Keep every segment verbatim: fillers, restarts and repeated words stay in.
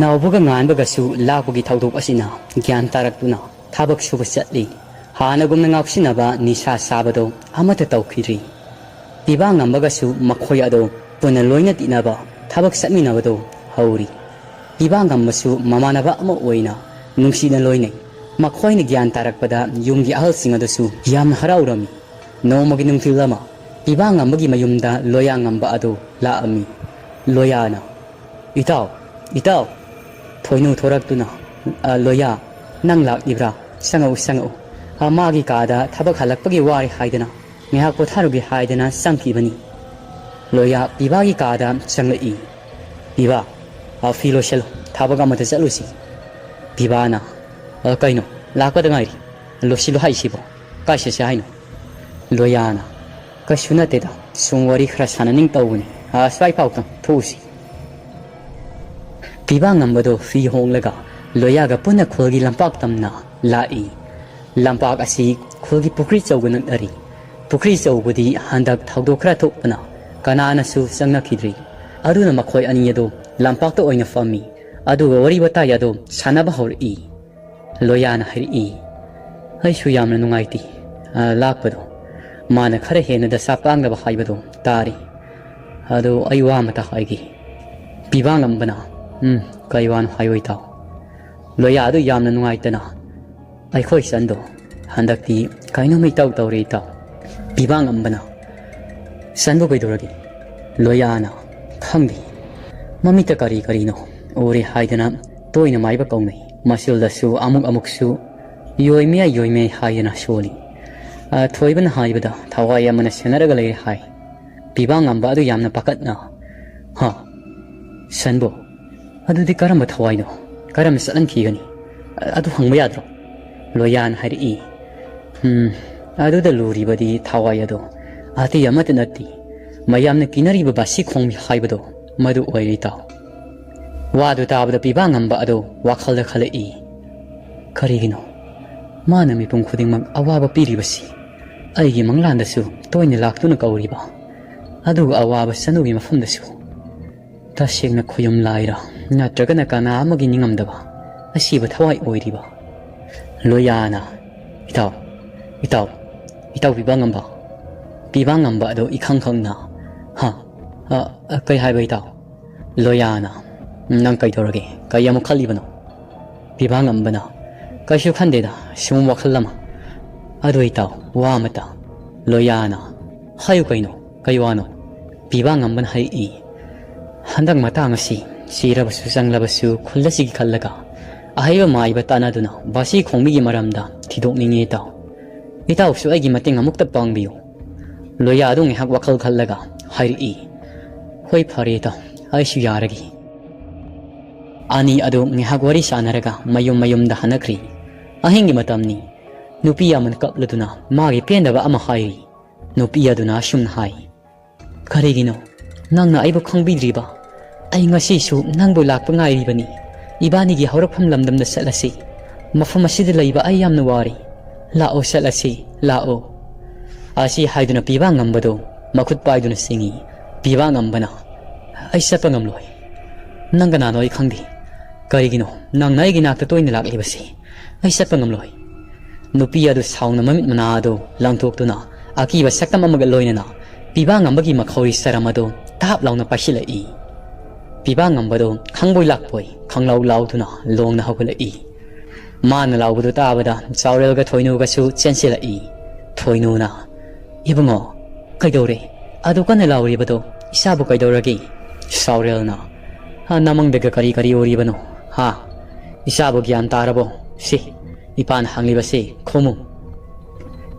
ꯅꯥꯎꯕꯒ ꯉꯥꯟꯕꯒꯁꯨ ꯂꯥꯛꯄꯒꯤ ꯊꯧꯗꯣꯛ ꯑꯁꯤꯅ ꯒ꯭ꯌꯥꯟ ꯇꯥꯔꯛꯇꯨꯅ ꯊꯕꯛ ꯁꯨꯕ ꯆꯠꯂꯤ꯫ ꯍꯥꯟꯅꯒꯨꯝꯅ ꯉꯥꯎꯁꯤꯟꯅꯕ ꯅꯤꯁꯥ ꯆꯥꯕꯗꯣ ꯑꯃꯠꯇ ꯇꯧꯈꯤꯗ꯭ꯔꯤ꯫ ꯄꯤꯕꯥ ꯉꯝꯕꯒꯁꯨ ꯃꯈꯣꯏ ꯑꯗꯣ ꯄꯨꯟꯅ ꯂꯣꯏꯅ ꯇꯤꯟꯅꯕ, ꯊꯕꯛ ꯆꯠꯃꯤꯟꯅꯕꯗꯣ ꯍꯧꯔꯤ꯫ ꯄꯤꯕꯥ ꯉꯝꯕꯁꯨ ꯃꯃꯥꯟꯅꯕ ꯑꯃ ꯑꯣꯏꯅ ꯅꯨꯡꯁꯤꯅ ꯂꯣꯏꯅꯩ꯫ ꯃꯈꯣꯏꯅ ꯒ꯭ꯌꯥꯟ ꯇꯥꯔꯛꯄꯗ ꯌꯨꯝꯒꯤ ꯑꯍꯜꯁꯤꯡ ꯑꯗꯨꯁꯨ ꯌꯥꯝꯅ ꯍꯔꯥꯎꯔꯝꯃꯤ꯫ ꯅꯣꯡꯃꯒꯤ ꯅꯨꯡꯊꯤꯜ ꯑꯃ ꯄꯤꯕꯥ ꯉꯝꯕꯒꯤ ꯃꯌꯨꯝꯗ ꯂꯣꯌꯥ ꯉꯝꯕ ꯑꯗꯨ ꯂꯥꯛꯑꯝꯃꯤ꯫ ꯂꯣꯌꯥꯅ, "ꯏꯇꯥꯎ, ꯏꯇꯥꯎ!" ꯊꯣꯏꯅꯨ ꯊꯣꯔꯛꯇꯨꯅ, "ꯑ, ꯂꯣꯌꯥ, ꯅꯪ ꯂꯥꯛꯂꯤꯕ꯭ꯔꯥ? ꯆꯪꯉꯛꯎ, ꯆꯪꯉꯛꯎ꯫ ꯑ, ꯃꯥꯒꯤ ꯀꯥꯗ ꯊꯕꯛ ꯍꯜꯂꯛꯄꯒꯤ ꯋꯥꯔꯦ ꯍꯥꯏꯗꯅ ꯉꯥꯏꯍꯥꯛ ꯄꯣꯊꯥꯔꯨꯒꯦ ꯍꯥꯏꯗꯅ ꯆꯪꯈꯤꯕꯅꯤ꯫" ꯂꯣꯌꯥ ꯄꯤꯕꯥꯒꯤ ꯀꯥꯗ ꯆꯪꯂꯛꯏ꯫ "ꯄꯤꯕꯥ, ꯑ, ꯐꯤ ꯂꯣꯏꯁꯤꯜꯂꯨ, ꯊꯕꯛ ꯑꯃꯗ ꯆꯠꯂꯨꯁꯤ꯫" ꯄꯤꯕꯥꯅ, "ꯑ, ꯀꯩꯅꯣ, ꯂꯥꯛꯄꯗ ꯉꯥꯏꯔꯤ, ꯂꯣꯏꯁꯤꯜꯂꯨ ꯍꯥꯏꯁꯤꯕꯣ? ꯀꯥꯏ ꯆꯠꯁꯦ ꯍꯥꯏꯅꯣ?" ꯂꯣꯌꯥꯅ, "ꯀꯩꯁꯨ ꯅꯠꯇꯦꯗ, ꯁꯨꯝ ꯋꯥꯔꯤ ꯈꯔ ꯁꯥꯟꯅꯅꯤꯡ ꯇꯧꯕꯅꯤ꯫ ꯑ, ꯁ꯭ꯋꯥꯏ ꯐꯥꯎꯇꯪ ꯊꯣꯛꯎꯁꯤ꯫" ꯄꯤꯕꯥ ꯉꯝꯕꯗꯣ ꯐꯤ ꯍꯣꯡꯂꯒ ꯂꯣꯌꯥꯒ ꯄꯨꯟꯅ ꯈꯨꯜꯒꯤ ꯂꯝꯄꯥꯛ ꯇꯝꯅ ꯂꯥꯛꯏ꯫ ꯂꯝꯄꯥꯛ ꯑꯁꯤ ꯈꯨꯜꯒꯤ ꯄꯨꯈ꯭ꯔꯤ ꯆꯧꯒ ꯅꯛꯅꯔꯤ꯫ ꯄꯨꯈ꯭ꯔꯤ ꯆꯧꯕꯗꯤ ꯍꯟꯗꯛ ꯊꯧꯗꯣꯛ ꯈꯔ ꯊꯣꯛꯄꯅ ꯀꯅꯥꯅꯁꯨ ꯆꯪꯅꯈꯤꯗ꯭ꯔꯤ꯫ ꯑꯗꯨꯅ ꯃꯈꯣꯏ ꯑꯅꯤ ꯑꯗꯨ ꯂꯝꯄꯥꯛꯇ ꯑꯣꯏꯅ ꯐꯝꯃꯤ꯫ ꯑꯗꯨꯒ ꯋꯥꯔꯤ ꯋꯥꯇꯥꯏ ꯑꯗꯨ ꯁꯥꯟꯅꯕ ꯍꯧꯔꯛꯏ꯫ ꯂꯣꯌꯥꯅ ꯍꯥꯏꯔꯛꯏ, "ꯑꯩꯁꯨ ꯌꯥꯝꯅ ꯅꯨꯡꯉꯥꯏꯇꯦ, ꯑ, ꯂꯥꯛꯄꯗꯣ꯫ ꯃꯥꯅ ꯈꯔ ꯍꯦꯟꯅ ꯗꯁꯥ ꯄꯥꯡꯅꯕ ꯍꯥꯏꯕꯗꯣ ꯇꯥꯔꯤ꯫ ꯑꯗꯣ ꯑꯩ ꯋꯥ ꯑꯃꯇ ꯍꯥꯏꯒꯦ꯫" ꯄꯤꯕꯥ ꯉꯝꯕꯅ, "ꯎꯝ, ꯀꯩ ꯋꯥꯅꯣ ꯍꯥꯏꯌꯣ ꯏꯇꯥꯎ꯫" ꯂꯣꯌꯥ ꯑꯗꯨ ꯌꯥꯝꯅ ꯅꯨꯡꯉꯥꯏꯇꯅ, "ꯑꯩꯈꯣꯏ ꯆꯟꯗꯣ ꯍꯟꯗꯛꯇꯤ ꯀꯩꯅꯣꯝ ꯏꯇꯧ ꯇꯧꯔꯦ ꯏꯇꯥꯎ꯫" ꯄꯤꯕꯥ ꯉꯝꯕꯅ, "ꯆꯟꯕꯨ ꯀꯩꯗꯧꯔꯒꯦ?" ꯂꯣꯌꯥꯅ, "ꯈꯪꯗꯦ, ꯃꯃꯤꯠꯇ ꯀꯔꯤ ꯀꯔꯤꯅꯣ ꯎꯔꯦ ꯍꯥꯏꯗꯅ ꯇꯣꯏꯅ ꯃꯥꯏꯕ ꯀꯧꯅꯩ꯫ ꯃꯆꯨꯜꯗꯁꯨ ꯑꯃꯨꯛ ꯑꯃꯨꯛꯁꯨ ꯌꯣꯏꯃꯦ ꯌꯣꯏꯃꯦ ꯍꯥꯏꯗꯅ ꯁꯣꯜꯂꯤ꯫ ꯑ, ꯊꯣꯏꯕꯅ ꯍꯥꯏꯕꯗ ꯊꯋꯥꯏ ꯑꯃꯅ ꯁꯦꯟꯅꯔꯒ ꯂꯩꯔꯦ ꯍꯥꯏ꯫" ꯄꯤꯕꯥ ꯉꯝꯕ ꯑꯗꯨ ꯌꯥꯝꯅ ꯄꯥꯈꯠꯅ, "ꯍꯥ? ꯁꯟꯕꯨ? ꯑꯗꯨꯗꯤ ꯀꯔꯝꯕ ꯊꯋꯥꯏꯅꯣ? ꯀꯔꯝꯅ ꯆꯠꯍꯟꯈꯤꯒꯅꯤ? ꯑ-, ꯑꯗꯨ ꯍꯪꯕ ꯌꯥꯗ꯭ꯔꯣ?" ꯂꯣꯌꯥꯅ ꯍꯥꯏꯔꯛꯏ꯫ "ꯎꯝ, ꯑꯗꯨꯗ ꯂꯨꯔꯤꯕꯗꯤ ꯊꯋꯥꯏ ꯑꯗꯣ ꯑꯇꯩ ꯑꯃꯠꯇ ꯅꯠꯇꯦ, ꯃꯌꯥꯝꯅ ꯀꯤꯅꯔꯤꯕ ꯕꯥꯁꯤ ꯈꯣꯡꯃꯤ ꯍꯥꯏꯕꯗꯣ ꯃꯗꯨ ꯑꯣꯏꯔꯦ ꯏꯇꯥꯎ꯫" ꯋꯥꯗꯨ ꯇꯥꯕꯗ ꯄꯤꯕꯥ ꯉꯝꯕ ꯑꯗꯣ ꯋꯥꯈꯜꯗ ꯈꯜꯂꯛꯏ꯫ "ꯀꯔꯤꯒꯤꯅꯣ ꯃꯥꯅ ꯃꯤꯄꯨꯝ ꯈꯨꯗꯤꯡꯃꯛ ꯑꯋꯥꯕ ꯄꯤꯔꯤꯕꯁꯤ? ꯑꯩꯒꯤ ꯃꯪꯂꯥꯟꯗꯁꯨ ꯇꯣꯏꯅ ꯂꯥꯛꯇꯨꯅ ꯀꯧꯔꯤꯕ, ꯑꯗꯨꯒ ꯑꯋꯥꯕ ꯆꯅꯨꯒꯤ ꯃꯐꯝꯗꯁꯨ?" ꯇꯁꯦꯡꯅ ꯈꯣꯌꯨꯝ ꯂꯥꯏꯔ ꯅꯠꯇ꯭ꯔꯒꯅ ꯀꯅꯥ ꯑꯃꯒꯤ ꯅꯤꯡꯉꯝꯗꯕ ꯑꯁꯤꯕ ꯊꯋꯥꯏ ꯑꯣꯏꯔꯤꯕ ꯂꯣꯌꯥꯅ, "ꯏꯇꯥꯎ, ꯏꯇꯥꯎ, ꯏꯇꯥꯎ ꯄꯤꯕꯥꯡꯉꯝꯕ, ꯄꯤꯕꯥꯡꯉꯝꯕ ꯑꯗꯣ ꯏꯈꯪ ꯈꯪꯅ, ꯍꯥ, ꯑ, ꯑ, ꯀꯩ ꯍꯥꯏꯕ ꯏꯇꯥꯎ?" ꯂꯣꯌꯥꯅ, "ꯅꯪ ꯀꯩꯗꯧꯔꯒꯦ? ꯀꯩ ꯑꯃꯨꯛ ꯈꯜꯂꯤꯕꯅꯣ?" ꯄꯤꯕꯥꯡꯉꯝꯕꯅ, "ꯀꯩꯁꯨ ꯈꯟꯗꯦꯗ, ꯁꯨꯝ ꯋꯥꯈꯜ ꯑꯃ꯫ ꯑꯗꯨ ꯏꯇꯥꯎ, ꯋꯥ ꯑꯃꯇ꯫" ꯂꯣꯌꯥꯅ, "ꯍꯥꯏꯌꯨ ꯀꯩꯅꯣ, ꯀꯩ ꯋꯥꯅꯣ?" ꯄꯤꯕꯥꯡꯉꯝꯕꯅ ꯍꯥꯏꯔꯛꯏ, "ꯍꯟꯗꯛ ꯃꯇꯥꯡ ꯑꯁꯤ ꯁꯤꯔꯕꯁꯨ ꯆꯪꯂꯕꯁꯨ ꯈꯨꯜ ꯑꯁꯤꯒꯤ ꯈꯜꯂꯒ ꯑꯍꯩꯕ ꯃꯥꯏꯕ ꯇꯥꯟꯅꯗꯨꯅ ꯕꯥꯁꯤ ꯈꯣꯡꯕꯤꯒꯤ ꯃꯔꯝꯗ ꯊꯤꯗꯣꯛꯅꯤꯡꯉꯤ ꯏꯇꯥꯎ꯫ ꯏꯇꯥꯎꯁꯨ ꯑꯩꯒꯤ ꯃꯇꯦꯡ ꯑꯃꯨꯛꯇ ꯄꯥꯡꯕꯤꯌꯨ꯫" ꯂꯣꯌꯥ ꯑꯗꯨ ꯉꯥꯏꯍꯥꯛ ꯋꯥꯈꯜ ꯈꯜꯂꯒ ꯍꯥꯏꯔꯛꯏ, "ꯍꯣꯏ, ꯐꯔꯦ ꯏꯇꯥꯎ, ꯑꯩꯁꯨ ꯌꯥꯔꯒꯦ꯫" ꯑꯅꯤ ꯑꯗꯨ ꯉꯥꯏꯍꯥꯛ ꯋꯥꯔꯤ ꯁꯥꯟꯅꯔꯒ ꯃꯌꯨꯝ ꯃꯌꯨꯝꯗ ꯍꯟꯅꯈ꯭ꯔꯤ꯫ ꯑꯍꯤꯡꯒꯤ ꯃꯇꯝꯅꯤ꯫ ꯅꯨꯄꯤ ꯑꯃꯅ ꯀꯞꯂꯗꯨꯅ ꯃꯥꯒꯤ ꯄꯦꯟꯗꯕ ꯑꯃ ꯍꯥꯏꯔꯤ꯫ ꯅꯨꯄꯤ ꯑꯗꯨꯅ ꯑꯁꯨꯝꯅ ꯍꯥꯏ, "ꯀꯔꯤꯒꯤꯅꯣ ꯅꯪꯅ ꯑꯩꯕꯨ ꯈꯪꯕꯤꯗ꯭ꯔꯤꯕ? ꯑꯩ ꯉꯁꯤꯁꯨ ꯅꯪꯕꯨ ꯂꯥꯛꯄ ꯉꯥꯏꯔꯤꯕꯅꯤ꯫ ꯏꯕꯥꯅꯤꯒꯤ ꯍꯧꯔꯛꯐꯝ ꯂꯝꯗꯝꯗ ꯆꯠꯂꯁꯤ꯫ ꯃꯐꯝ ꯑꯁꯤꯗ ꯂꯩꯕ ꯑꯩ ꯌꯥꯝꯅ ꯋꯥꯔꯦ꯫ ꯂꯥꯛꯑꯣ, ꯆꯠꯂꯁꯤ, ꯂꯥꯛꯑꯣ꯫" ꯑꯁꯤ ꯍꯥꯏꯗꯨꯅ ꯄꯤꯕꯥ ꯉꯝꯕꯗꯨ ꯃꯈꯨꯠ ꯄꯥꯏꯗꯨꯅ ꯆꯤꯡꯏ꯫ ꯄꯤꯕꯥ ꯉꯝꯕꯅ, "ꯑꯩ ꯆꯠꯄ ꯉꯝꯂꯣꯏ꯫ ꯅꯪ ꯀꯅꯥꯅꯣ ꯑꯩ ꯈꯪꯗꯦ꯫ ꯀꯔꯤꯒꯤꯅꯣ ꯅꯪꯅ ꯑꯩꯒꯤ ꯅꯥꯛꯇ ꯇꯣꯏꯅ ꯂꯥꯛꯂꯤꯕꯁꯤ? ꯑꯩ ꯆꯠꯄ ꯉꯝꯂꯣꯏ꯫" ꯅꯨꯄꯤ ꯑꯗꯨ ꯁꯥꯎꯅ ꯃꯃꯤꯠ ꯃꯅꯥ ꯑꯗꯨ ꯂꯪꯊꯣꯛꯇꯨꯅ ꯑꯀꯤꯕ ꯁꯛꯇꯝ ꯑꯃꯒ ꯂꯣꯏꯅꯅ ꯄꯤꯕꯥ ꯉꯝꯕꯒꯤ ꯃꯈꯧꯔꯤ ꯆꯔꯝ ꯑꯗꯨ ꯇꯥꯞ ꯂꯥꯎꯅ ꯄꯥꯏꯁꯤꯜꯂꯛꯏ꯫ ꯄꯤꯕꯥ ꯉꯝꯕꯗꯨ ꯈꯪꯕꯣꯏ ꯂꯥꯛꯄꯣꯏ ꯈꯪꯂꯥꯎ ꯂꯥꯎꯗꯨꯅ ꯂꯣꯡꯅ ꯍꯧꯒꯠꯂꯛꯏ꯫ ꯃꯥꯅ ꯂꯥꯎꯕꯗꯨ ꯇꯥꯕꯗ ꯆꯥꯎꯔꯦꯜꯒ ꯊꯣꯏꯅꯨꯒꯁꯨ ꯆꯦꯟꯁꯤꯜꯂꯛꯏ꯫ ꯊꯣꯏꯅꯨꯅ, "ꯏꯕꯨꯡꯉꯣ, ꯀꯩꯗꯧꯔꯦ? ꯑꯗꯨ ꯀꯟꯅ ꯂꯥꯎꯔꯤꯕꯗꯣ ꯏꯆꯥꯕꯨ ꯀꯩꯗꯧꯔꯒꯦ?" ꯆꯥꯎꯔꯦꯜꯅ, "ꯍꯥ, ꯅꯃꯪꯗꯒ ꯀꯔꯤ ꯀꯔꯤ ꯎꯔꯤꯕꯅꯣ? ꯍꯥ? ꯏꯆꯥꯕꯨ ꯒ꯭ꯌꯥꯟ ꯇꯥꯔꯕꯣ? ꯁꯤ, ꯏꯄꯥꯅ ꯍꯪꯂꯤꯕꯁꯤ ꯈꯨꯝꯃꯨ꯫"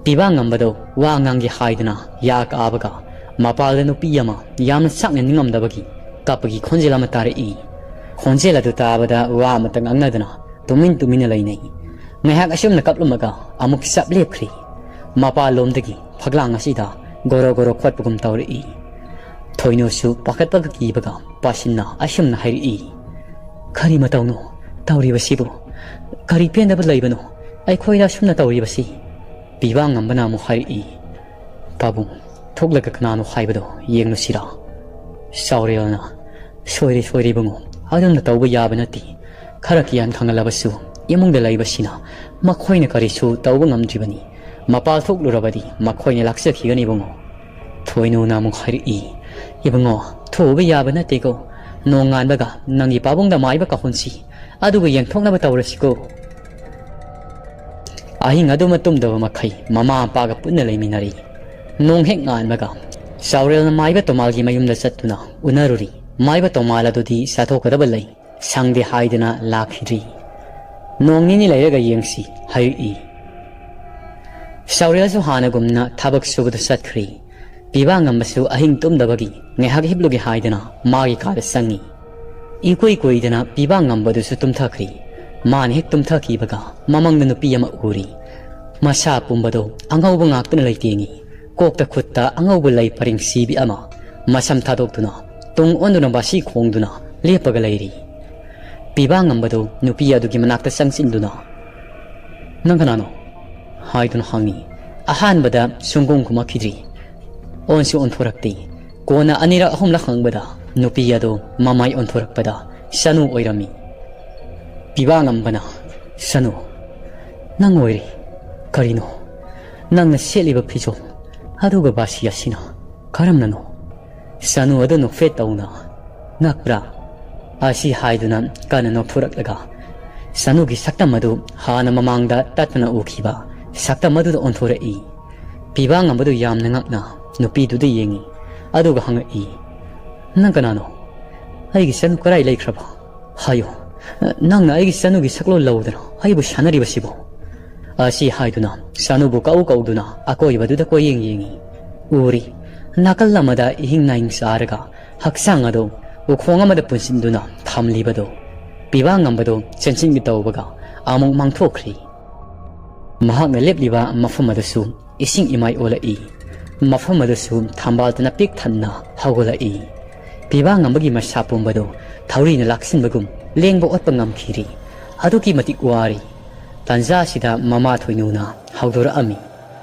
ꯄꯤꯕꯥ ꯉꯝꯕꯗꯣ ꯋꯥ ꯉꯥꯡꯒꯦ ꯍꯥꯏꯗꯨꯅ ꯌꯥ ꯀꯥꯕꯒ ꯃꯄꯥꯜꯗ ꯅꯨꯄꯤ ꯑꯃ ꯌꯥꯝꯅ ꯆꯥꯛꯅ ꯅꯤꯡꯉꯝꯗꯕꯒꯤ ꯀꯞꯄꯒꯤ ꯈꯣꯟꯖꯦꯜ ꯑꯃ ꯇꯥꯔꯛꯏ꯫ ꯈꯣꯟꯖꯦꯜ ꯑꯗꯨ ꯇꯥꯕꯗ ꯋꯥ ꯑꯃꯇ ꯉꯥꯡꯅꯗꯅ ꯇꯨꯃꯤꯟ ꯇꯨꯃꯤꯟꯅ ꯂꯩꯅꯩ꯫ ꯉꯥꯏꯍꯥꯛ ꯑꯁꯨꯝꯅ ꯀꯞꯂꯝꯃꯒ ꯑꯃꯨꯛ ꯆꯞ ꯂꯦꯞꯈ꯭ꯔꯤ꯫ ꯃꯄꯥꯟꯂꯣꯝꯗꯒꯤ ꯐꯛꯂꯥꯡ ꯑꯁꯤꯗ ꯒꯣꯔꯣ ꯒꯣꯔꯣ ꯈꯣꯠꯄꯒꯨꯝ ꯇꯧꯔꯛꯏ꯫ ꯊꯣꯏꯅꯨꯁꯨ ꯄꯥꯈꯠꯄꯒ ꯀꯤꯕꯒ ꯄꯥꯁꯤꯟꯅ ꯑꯁꯨꯝꯅ ꯍꯥꯏꯔꯛꯏ, "ꯀꯔꯤ ꯃꯇꯧꯅꯣ ꯇꯧꯔꯤꯕꯁꯤꯕꯨ? ꯀꯔꯤ ꯄꯦꯟꯗꯕ ꯂꯩꯕꯅꯣ ꯑꯩꯈꯣꯏꯗ ꯑꯁꯨꯝꯅ ꯇꯧꯔꯤꯕꯁꯤ?" ꯄꯤꯕꯥ ꯉꯝꯕꯅ ꯑꯃꯨꯛ ꯍꯥꯏꯔꯛꯏ, "ꯄꯥꯕꯨꯡ, ꯊꯣꯛꯂꯒ ꯀꯅꯥꯅꯣ ꯍꯥꯏꯕꯗꯣ ꯌꯦꯡꯂꯨꯁꯤꯔꯥ?" ꯆꯥꯎꯔꯦꯜꯅ, "ꯁꯣꯏꯔꯦ, ꯁꯣꯏꯔꯦ ꯏꯕꯨꯡꯉꯣ, ꯑꯗꯨꯝꯅ ꯇꯧꯕ ꯌꯥꯕ ꯅꯠꯇꯦ꯫ ꯈꯔ ꯒ꯭ꯌꯥꯟ ꯈꯪꯍꯜꯂꯕꯁꯨ ꯏꯃꯨꯡꯗ ꯂꯩꯕꯁꯤꯅ ꯃꯈꯣꯏꯅ ꯀꯔꯤꯁꯨ ꯇꯧꯕ ꯉꯝꯗ꯭ꯔꯤꯕꯅꯤ꯫ ꯃꯄꯥꯜ ꯊꯣꯛꯂꯨꯔꯕꯗꯤ ꯃꯈꯣꯏꯅ ꯂꯥꯛꯆꯈꯤꯒꯅꯤ ꯏꯕꯨꯡꯉꯣ"꯫ ꯊꯣꯏꯅꯨꯅ ꯑꯃꯨꯛ ꯍꯥꯏꯔꯛꯏ, "ꯏꯕꯨꯡꯉꯣ, ꯊꯣꯛꯎꯕ ꯌꯥꯕ ꯅꯠꯇꯦꯀꯣ꯫ ꯅꯣꯡꯉꯥꯟꯕꯒ ꯅꯪꯒꯤ ꯄꯥꯕꯨꯡꯗ ꯃꯥꯏꯕ ꯀꯥꯍꯨꯟꯁꯤ, ꯑꯗꯨꯒ ꯌꯦꯡꯊꯣꯛꯅꯕ ꯇꯧꯔꯁꯤꯀꯣ"꯫ ꯑꯍꯤꯡ ꯑꯗꯨꯃ ꯇꯨꯝꯗꯕ ꯃꯈꯩ ꯃꯃꯥ ꯃꯄꯥꯒ ꯄꯨꯟꯅ ꯂꯩꯃꯤꯟꯅꯔꯤ꯫ ꯅꯣꯡ ꯍꯦꯛ ꯉꯥꯟꯕꯒ ꯆꯥꯎꯔꯦꯜꯅ ꯃꯥꯏꯕ ꯇꯣꯃꯥꯜꯒꯤ ꯃꯌꯨꯝꯗ ꯆꯠꯇꯨꯅ ꯎꯅꯔꯨꯔꯤ꯫ ꯃꯥꯏꯕ ꯇꯣꯃꯥꯜ ꯑꯗꯨꯗꯤ ꯆꯠꯊꯣꯛꯀꯗꯕ ꯂꯩ, ꯁꯪꯗꯦ ꯍꯥꯏꯗꯨꯅ ꯂꯥꯛꯈꯤꯗ꯭ꯔꯤ꯫ "ꯅꯣꯡ ꯅꯤꯅꯤ ꯂꯩꯔꯒ ꯌꯦꯡꯁꯤ" ꯍꯥꯏꯔꯛꯏ꯫ ꯆꯥꯎꯔꯦꯜꯁꯨ ꯍꯥꯟꯅꯒꯨꯝꯅ ꯊꯕꯛ ꯁꯨꯕꯗ ꯆꯠꯈ꯭ꯔꯦ꯫ ꯄꯤꯕꯥ ꯉꯝꯕꯁꯨ ꯑꯍꯤꯡ ꯇꯨꯝꯗꯕꯒꯤ ꯉꯥꯏꯍꯥꯛ ꯍꯤꯞꯂꯨꯒꯦ ꯍꯥꯏꯗꯅ ꯃꯥꯒꯤ ꯀꯥꯗ ꯆꯪꯉꯤ꯫ ꯏꯀꯨꯏ ꯀꯨꯏꯗꯅ ꯄꯤꯕꯥ ꯉꯝꯕꯗꯨꯁꯨ ꯇꯨꯝꯊꯈ꯭ꯔꯦ꯫ ꯃꯥꯅ ꯍꯦꯛ ꯇꯨꯝꯊꯈꯤꯕꯒ ꯃꯃꯪꯗ ꯅꯨꯄꯤ ꯑꯃ ꯎꯔꯤ꯫ ꯃꯁꯥ ꯄꯨꯝꯕꯗꯣ ꯑꯉꯧꯕ ꯉꯥꯛꯇꯅ ꯂꯩꯇꯦꯡꯉꯤ꯫ ꯀꯣꯛꯇ ꯈꯨꯠꯇ ꯑꯉꯧꯕ ꯂꯩ ꯄꯔꯦꯡ ꯁꯤꯕꯤ ꯑꯃ, ꯃꯁꯝ ꯊꯥꯗꯣꯛꯇꯨꯅ ꯇꯨꯡ ꯑꯣꯟꯗꯨꯅ ꯕꯥꯁꯤ ꯈꯣꯡꯗꯨꯅ ꯂꯦꯞꯄꯒ ꯂꯩꯔꯤ꯫ ꯄꯤꯕꯥ ꯉꯝꯕꯗꯨ ꯅꯨꯄꯤ ꯑꯗꯨꯒꯤ ꯃꯅꯥꯛꯇ ꯆꯪꯁꯤꯟꯗꯨꯅ, "ꯅꯪ ꯀꯅꯥꯅꯣ?" ꯍꯥꯏꯗꯨꯅ ꯍꯪꯉꯤ꯫ ꯑꯍꯥꯟꯕꯗ ꯁꯨꯡꯈꯨꯝ ꯈꯨꯝꯃꯛꯈꯤꯗ꯭ꯔꯤ꯫ ꯑꯣꯟꯁꯨ ꯑꯣꯟꯊꯣꯔꯛꯇꯦ꯫ ꯀꯣꯟꯅ ꯑꯅꯤꯔꯛ ꯑꯍꯨꯝꯂꯛ ꯍꯪꯕꯗ ꯅꯨꯄꯤ ꯑꯗꯨ ꯃꯃꯥꯏ ꯑꯣꯟꯊꯣꯔꯛꯄꯗ ꯁꯅꯨ ꯑꯣꯏꯔꯝꯃꯤ꯫ ꯄꯤꯕꯥ ꯉꯝꯕꯅ, "ꯁꯅꯨ, ꯅꯪ ꯑꯣꯏꯔꯦ꯫ ꯀꯔꯤꯅꯣ ꯅꯪꯅ ꯁꯦꯠꯂꯤꯕ ꯐꯤꯖꯣꯜ ꯑꯗꯨꯒ ꯕꯥꯁꯤ ꯑꯁꯤꯅ ꯀꯔꯝꯅꯅꯣ?" ꯁꯅꯨ ꯑꯗꯨ ꯅꯣꯛꯐꯦꯠ ꯇꯧꯅ, "ꯉꯛꯄ꯭ꯔꯥ?" ꯑꯁꯤ ꯍꯥꯏꯗꯨꯅ ꯀꯟꯅ ꯅꯣꯛꯊꯣꯔꯛꯂꯒ ꯁꯅꯨꯒꯤ ꯁꯛꯇꯝ ꯑꯗꯨ ꯍꯥꯟꯅ ꯃꯃꯥꯡꯗ ꯇꯠꯇꯅ ꯎꯈꯤꯕ ꯁꯛꯇꯝ ꯑꯗꯨꯗ ꯑꯣꯟꯊꯣꯔꯛꯏ꯫ ꯄꯤꯕꯥ ꯉꯝꯕꯗꯨ ꯌꯥꯝꯅ ꯉꯛꯅ ꯅꯨꯄꯤꯗꯨꯗ ꯌꯦꯡꯉꯤ꯫ ꯑꯗꯨꯒ ꯍꯪꯉꯛꯏ, "ꯅꯪ ꯀꯅꯥꯅꯣ? ꯑꯩꯒꯤ ꯁꯅꯨ ꯀꯗꯥꯏ ꯂꯩꯈ꯭ꯔꯕ? ꯍꯥꯏꯌꯨ, ꯅꯪꯅ ꯑꯩꯒꯤ ꯁꯅꯨꯒꯤ ꯁꯛꯂꯣꯟ ꯂꯧꯗꯅ ꯑꯩꯕꯨ ꯁꯥꯟꯅꯔꯤꯕꯁꯤꯕꯨ?" ꯑꯁꯤ ꯍꯥꯏꯗꯨꯅ ꯁꯅꯨꯕꯨ ꯀꯧ ꯀꯧꯗꯨꯅ ꯑꯀꯣꯏꯕꯗꯨꯗ ꯀꯣꯏꯌꯦꯡ ꯌꯦꯡꯉꯤ꯫ ꯎꯔꯤ, ꯅꯥꯀꯜ ꯑꯃꯗ ꯏꯍꯤꯡ ꯅꯥꯍꯤꯡ ꯆꯥꯔꯒ ꯍꯛꯆꯥꯡ ꯑꯗꯨ ꯎꯈꯣꯡ ꯑꯃꯗ ꯄꯨꯟꯁꯤꯟꯗꯨꯅ ꯊꯝꯂꯤꯕꯗꯨ꯫ ꯄꯤꯕꯥ ꯉꯝꯕꯗꯨ ꯆꯦꯟꯁꯤꯟꯒꯦ ꯇꯧꯕꯒ ꯑꯃꯨꯛ ꯃꯥꯡꯊꯣꯛꯈ꯭ꯔꯤ꯫ ꯃꯍꯥꯛꯅ ꯂꯦꯞꯂꯤꯕ ꯃꯐꯝ ꯑꯗꯨꯁꯨ ꯏꯁꯤꯡ ꯏꯃꯥꯏ ꯑꯣꯜꯂꯛꯏ꯫ ꯃꯐꯝ ꯑꯗꯨꯁꯨ ꯊꯝꯕꯥꯜꯇꯅ ꯄꯤꯛ ꯊꯟꯅ ꯍꯧꯒꯠꯂꯛꯏ꯫ ꯄꯤꯕꯥ ꯉꯝꯕꯒꯤ ꯃꯁꯥ ꯄꯨꯝꯕꯗꯨ ꯊꯧꯔꯤꯅ ꯂꯥꯛꯁꯤꯟꯕꯒꯨꯝ ꯂꯦꯡꯕ ꯑꯣꯠꯄ ꯉꯝꯈꯤꯗ꯭ꯔꯤ꯫ ꯑꯗꯨꯛꯀꯤ ꯃꯇꯤꯛ ꯋꯥꯔꯤ꯫ ꯇꯥꯟꯖꯥ ꯑꯁꯤꯗ ꯃꯃꯥ ꯊꯣꯏꯅꯨꯅ ꯍꯧꯗꯣꯔꯛꯑꯝꯃꯤ,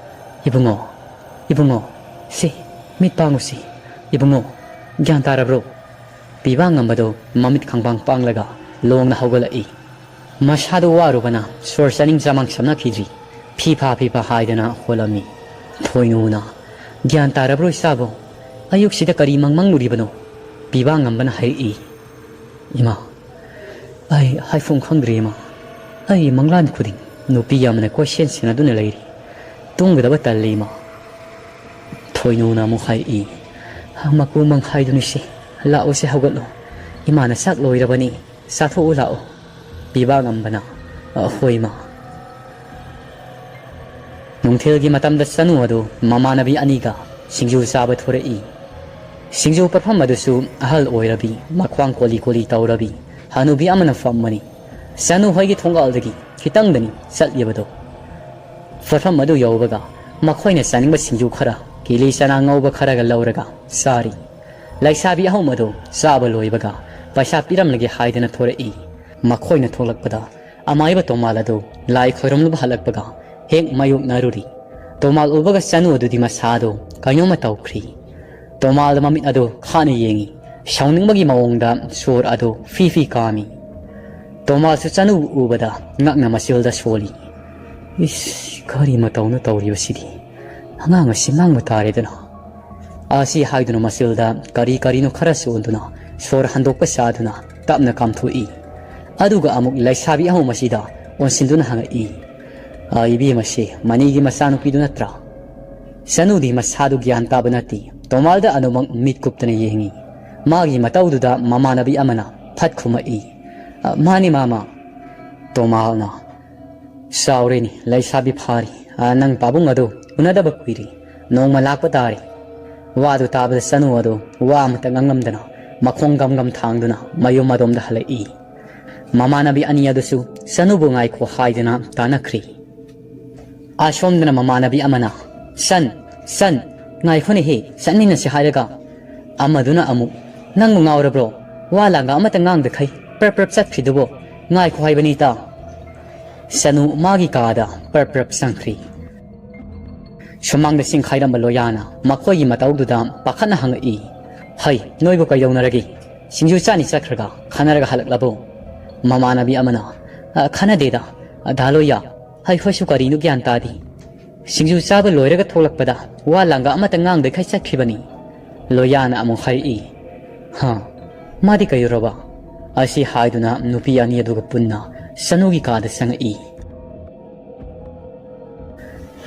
"ꯏꯕꯨꯡꯉꯣ, ꯏꯕꯨꯡꯉꯣ, ꯁꯤ, ꯃꯤꯠ ꯄꯥꯡꯉꯨꯁꯤ꯫ ꯏꯕꯨꯡꯉꯣ, ꯒ꯭ꯌꯥꯟ ꯇꯥꯔꯕ꯭ꯔꯣ?" ꯄꯤꯕꯥ ꯉꯝꯕꯗꯣ ꯃꯃꯤꯠ ꯈꯪꯄꯥꯡ ꯄꯥꯡꯂꯒ ꯂꯣꯡꯅ ꯍꯧꯒꯠꯂꯛꯏ꯫ ꯃꯁꯥꯗꯣ ꯋꯥꯔꯨꯕꯅ ꯁꯣꯔ ꯆꯥꯅꯤꯡ ꯆꯥꯃꯥꯡ ꯁꯝꯅꯈꯤꯗ꯭ꯔꯤ꯫ ꯐꯤ ꯐꯥ ꯐꯤ ꯐꯥ ꯍꯥꯏꯗꯅ ꯍꯣꯜꯂꯝꯃꯤ꯫ ꯊꯣꯏꯅꯨꯅ, "ꯒ꯭ꯌꯥꯟ ꯇꯥꯔꯕ꯭ꯔꯣ ꯏꯆꯥꯕꯣ? ꯑꯌꯨꯛꯁꯤꯗ ꯀꯔꯤ ꯃꯪ ꯃꯪꯂꯨꯔꯤꯕꯅꯣ?" ꯄꯤꯕꯥ ꯉꯝꯕꯅ ꯍꯥꯏꯔꯛꯏ꯫ "ꯏꯃꯥ, ꯑꯩ ꯍꯥꯏꯐꯝ ꯈꯪꯗ꯭ꯔꯦ ꯏꯃꯥ꯫ ꯑꯩ ꯃꯪꯂꯥꯟ ꯈꯨꯗꯤꯡ ꯅꯨꯄꯤ ꯑꯃꯅ ꯀꯣꯏꯁꯦꯟ ꯁꯦꯟꯅꯗꯨꯅ ꯂꯩꯔꯤ꯫ ꯇꯨꯝꯒꯗꯕ ꯇꯜꯂꯤ ꯏꯃꯥ꯫" ꯊꯣꯏꯅꯨꯅ ꯑꯃꯨꯛ ꯍꯥꯏꯔꯛꯏ꯫ "ꯃꯀꯨ ꯃꯪ ꯍꯥꯏꯗꯨꯅꯤꯁꯦ꯫ ꯂꯥꯛꯑꯣꯁꯦ, ꯍꯧꯒꯠꯂꯣ꯫ ꯏꯃꯥꯅ ꯆꯥꯛ ꯂꯣꯏꯔꯕꯅꯤ꯫ ꯆꯥꯊꯣꯛꯎ ꯂꯥꯛꯑꯣ꯫" ꯄꯤꯕꯥ ꯉꯝꯕꯅ, "ꯑ, ꯍꯣꯏ ꯏꯃꯥ꯫" ꯅꯨꯡꯊꯤꯜꯒꯤ ꯃꯇꯝꯗ ꯆꯅꯨ ꯑꯗꯨ ꯃꯃꯥꯟꯅꯕꯤ ꯑꯅꯤꯒ ꯁꯤꯡꯖꯨ ꯆꯥꯕ ꯊꯣꯔꯛꯏ꯫ ꯁꯤꯡꯖꯨ ꯄꯠꯐꯝ ꯑꯗꯨꯁꯨ ꯑꯍꯜ ꯑꯣꯏꯔꯕꯤ, ꯃꯈ꯭ꯋꯥꯡ ꯀꯣꯂꯤ ꯀꯣꯂꯤ ꯇꯧꯔꯕꯤ ꯍꯅꯨꯕꯤ ꯑꯃꯅ ꯐꯝꯕꯅꯤ꯫ ꯆꯅꯨ ꯍꯣꯏꯒꯤ ꯊꯣꯡꯒꯥꯜꯗꯒꯤ ꯈꯤꯇꯪꯗꯅꯤ ꯆꯠꯂꯤꯕꯗꯣ꯫ ꯄꯠꯐꯝ ꯑꯗꯨ ꯌꯧꯕꯒ ꯃꯈꯣꯏꯅ ꯆꯥꯅꯤꯡꯕ ꯁꯤꯡꯖꯨ ꯈꯔ, ꯀꯤꯂꯤ ꯆꯅꯥ ꯉꯧꯕ ꯈꯔꯒ ꯂꯧꯔꯒ ꯆꯥꯔꯤ꯫ ꯂꯩꯁꯥꯕꯤ ꯑꯍꯨꯝ ꯑꯗꯨ ꯆꯥꯕ ꯂꯣꯏꯕꯒ ꯄꯩꯁꯥ ꯄꯤꯔꯝꯂꯒꯦ ꯍꯥꯏꯗꯅ ꯊꯣꯔꯛꯏ꯫ ꯃꯈꯣꯏꯅ ꯊꯣꯛꯂꯛꯄꯗ ꯑꯃꯥꯏꯕ ꯇꯣꯃꯥꯜ ꯑꯗꯨ ꯂꯥꯏ ꯈꯣꯏꯔꯝꯂꯨꯕ ꯍꯜꯂꯛꯄꯒ ꯍꯦꯛ ꯃꯥꯌꯣꯛꯅꯔꯨꯔꯤ꯫ ꯇꯣꯃꯥꯜ ꯎꯕꯒ ꯆꯅꯨ ꯑꯗꯨꯗꯤ ꯃꯁꯥꯗꯨ ꯀꯩꯅꯣꯝꯃ ꯇꯧꯈ꯭ꯔꯤ꯫ ꯇꯣꯃꯥꯜꯗ ꯃꯃꯤꯠ ꯑꯗꯨ ꯈꯥꯅ ꯌꯦꯡꯉꯤ꯫ ꯁꯥꯎꯅꯤꯡꯕꯒꯤ ꯃꯑꯣꯡꯗ ꯁꯣꯔ ꯑꯗꯨ ꯐꯤ ꯐꯤ ꯀꯥꯝꯃꯤ꯫ ꯇꯣꯃꯥꯜꯁꯨ ꯆꯅꯨꯕꯨ ꯎꯕꯗ ꯉꯛꯅ ꯃꯆꯤꯜꯗ ꯁꯣꯜꯂꯤ꯫ "ꯏꯁ, ꯀꯔꯤ ꯃꯇꯧꯅꯣ ꯇꯧꯔꯤꯕꯁꯤꯗꯤ? ꯑꯉꯥꯡ ꯑꯁꯤ ꯃꯥꯡꯕ ꯇꯥꯔꯦꯗꯅ꯫" ꯑꯁꯤ ꯍꯥꯏꯗꯨꯅ ꯃꯆꯤꯜꯗ ꯀꯔꯤ ꯀꯔꯤꯅꯣ ꯈꯔ ꯆꯣꯟꯗꯨꯅ ꯁꯣꯔ ꯍꯟꯗꯣꯛꯄ ꯁꯥꯗꯨꯅ ꯇꯞꯅ ꯀꯥꯝꯊꯣꯛꯏ꯫ ꯑꯗꯨꯒ ꯑꯃꯨꯛ ꯂꯩꯁꯥꯕꯤ ꯑꯍꯨꯝ ꯑꯁꯤꯗ ꯑꯣꯟꯁꯤꯟꯗꯨꯅ ꯍꯪꯉꯛꯏ, "ꯑ, ꯏꯕꯦꯝꯃꯁꯦ ꯃꯅꯤꯒꯤ ꯃꯆꯥꯅꯨꯄꯤꯗꯨ ꯅꯠꯇ꯭ꯔꯥ?" ꯆꯅꯨꯗꯤ ꯃꯁꯥꯗꯨ ꯒ꯭ꯌꯥꯟ ꯇꯥꯕ ꯅꯠꯇꯦ꯫ ꯇꯣꯃꯥꯜꯗ ꯑꯗꯨꯃꯛ ꯃꯤꯠ ꯀꯨꯞꯇꯅ ꯌꯦꯡꯉꯤ꯫ ꯃꯥꯒꯤ ꯃꯇꯧꯗꯨꯗ ꯃꯃꯥꯟꯅꯕꯤ ꯑꯃꯅ ꯐꯠ ꯈꯨꯝꯃꯛꯏ, "ꯑ, ꯃꯥꯅꯤ ꯃꯥꯃ꯫" ꯇꯣꯃꯥꯜꯅ, "ꯆꯥꯎꯔꯦꯅꯦ, ꯂꯩꯁꯥꯕꯤ ꯐꯥꯔꯤ꯫ ꯑ, ꯅꯪ ꯄꯥꯕꯨꯡ ꯑꯗꯨ ꯎꯅꯗꯕ ꯀꯨꯏꯔꯦ꯫ ꯅꯣꯡꯃ ꯂꯥꯛꯄ ꯇꯥꯔꯦ꯫" ꯋꯥꯗꯨ ꯇꯥꯕꯗ ꯆꯅꯨ ꯑꯗꯨ ꯋꯥ ꯑꯃꯇ ꯉꯥꯡꯂꯝꯗꯅ ꯃꯈꯣꯡ ꯒꯝ ꯒꯝ ꯊꯥꯡꯗꯨꯅ ꯃꯌꯨꯝ ꯑꯗꯣꯝꯗ ꯍꯜꯂꯛꯏ꯫ ꯃꯃꯥꯟꯅꯕꯤ ꯑꯅꯤ ꯑꯗꯨꯁꯨ ꯆꯅꯨꯕꯨ ꯉꯥꯏꯈꯣ ꯍꯥꯏꯗꯅ ꯇꯥꯅꯈ꯭ꯔꯤ꯫ ꯑꯁꯣꯝꯗꯅ ꯃꯃꯥꯟꯅꯕꯤ ꯑꯃꯅ, "ꯁꯟ, ꯁꯟ, ꯉꯥꯏꯈꯣꯅꯦꯍꯦ, ꯆꯠꯃꯤꯟꯅꯁꯤ ꯍꯥꯏꯔꯒ꯫" ꯑꯃꯗꯨꯅ ꯑꯃꯨꯛ, "ꯅꯪꯕꯨ ꯉꯥꯎꯔꯕ꯭ꯔꯣ? ꯋꯥ ꯂꯥꯡꯒ ꯑꯃꯇ ꯉꯥꯡꯗꯈꯩ ꯄ꯭ꯔꯞ ꯄ꯭ꯔꯞ ꯆꯠꯈ꯭ꯔꯤꯗꯨꯕꯣ? ꯉꯥꯏꯈꯣ ꯍꯥꯏꯕꯅꯤꯇ꯫" ꯁꯅꯨ ꯃꯥꯒꯤ ꯀꯥꯗ ꯄ꯭ꯔꯞ ꯄ꯭ꯔꯞ ꯆꯪꯈ꯭ꯔꯤ꯫ ꯁꯨꯃꯥꯡꯗ ꯆꯤꯡꯈꯥꯏꯔꯝꯕ ꯂꯣꯌꯥꯅ ꯃꯈꯣꯏꯒꯤ ꯃꯇꯧꯗꯨꯗ ꯄꯥꯈꯠꯅ ꯍꯪꯉꯛꯏ, "ꯍꯩ, ꯅꯣꯏꯕꯨ ꯀꯩꯗꯧꯅꯔꯒꯦ? "ꯁꯤꯡꯖꯨ ꯆꯥꯅꯤ ꯆꯠꯈ꯭ꯔꯒ ꯈꯟꯅꯔꯒ ꯍꯜꯂꯛꯂꯕꯣ?" ꯃꯃꯥꯟꯅꯕꯤ ꯑꯃꯅ, "ꯑ, ꯈꯟꯅꯗꯦꯗ, ꯑ, ꯗꯥ ꯂꯣꯌꯥ, ꯑꯩꯈꯣꯏꯁꯨ ꯀꯔꯤꯅꯣ ꯒ꯭ꯌꯥꯟ ꯇꯥꯗꯦ꯫ ꯁꯤꯡꯖꯨ ꯆꯥꯕ ꯂꯣꯏꯔꯒ ꯊꯣꯛꯂꯛꯄꯗ ꯋꯥ ꯂꯥꯡꯒ ꯑꯃꯠꯇ ꯉꯥꯡꯗꯈꯩ ꯆꯠꯈꯤꯕꯅꯤ"꯫ ꯂꯣꯌꯥꯅ ꯑꯃꯨꯛ ꯍꯥꯏꯔꯛꯏ꯫ "ꯍꯥ, ꯃꯥꯗꯤ ꯀꯩꯗꯧꯔꯕ?" ꯑꯁꯤ ꯍꯥꯏꯗꯨꯅ ꯅꯨꯄꯤ ꯑꯅꯤ ꯑꯗꯨꯒ ꯄꯨꯟꯅ ꯁꯅꯨꯒꯤ ꯀꯥꯗ ꯆꯪꯉꯛꯏ꯫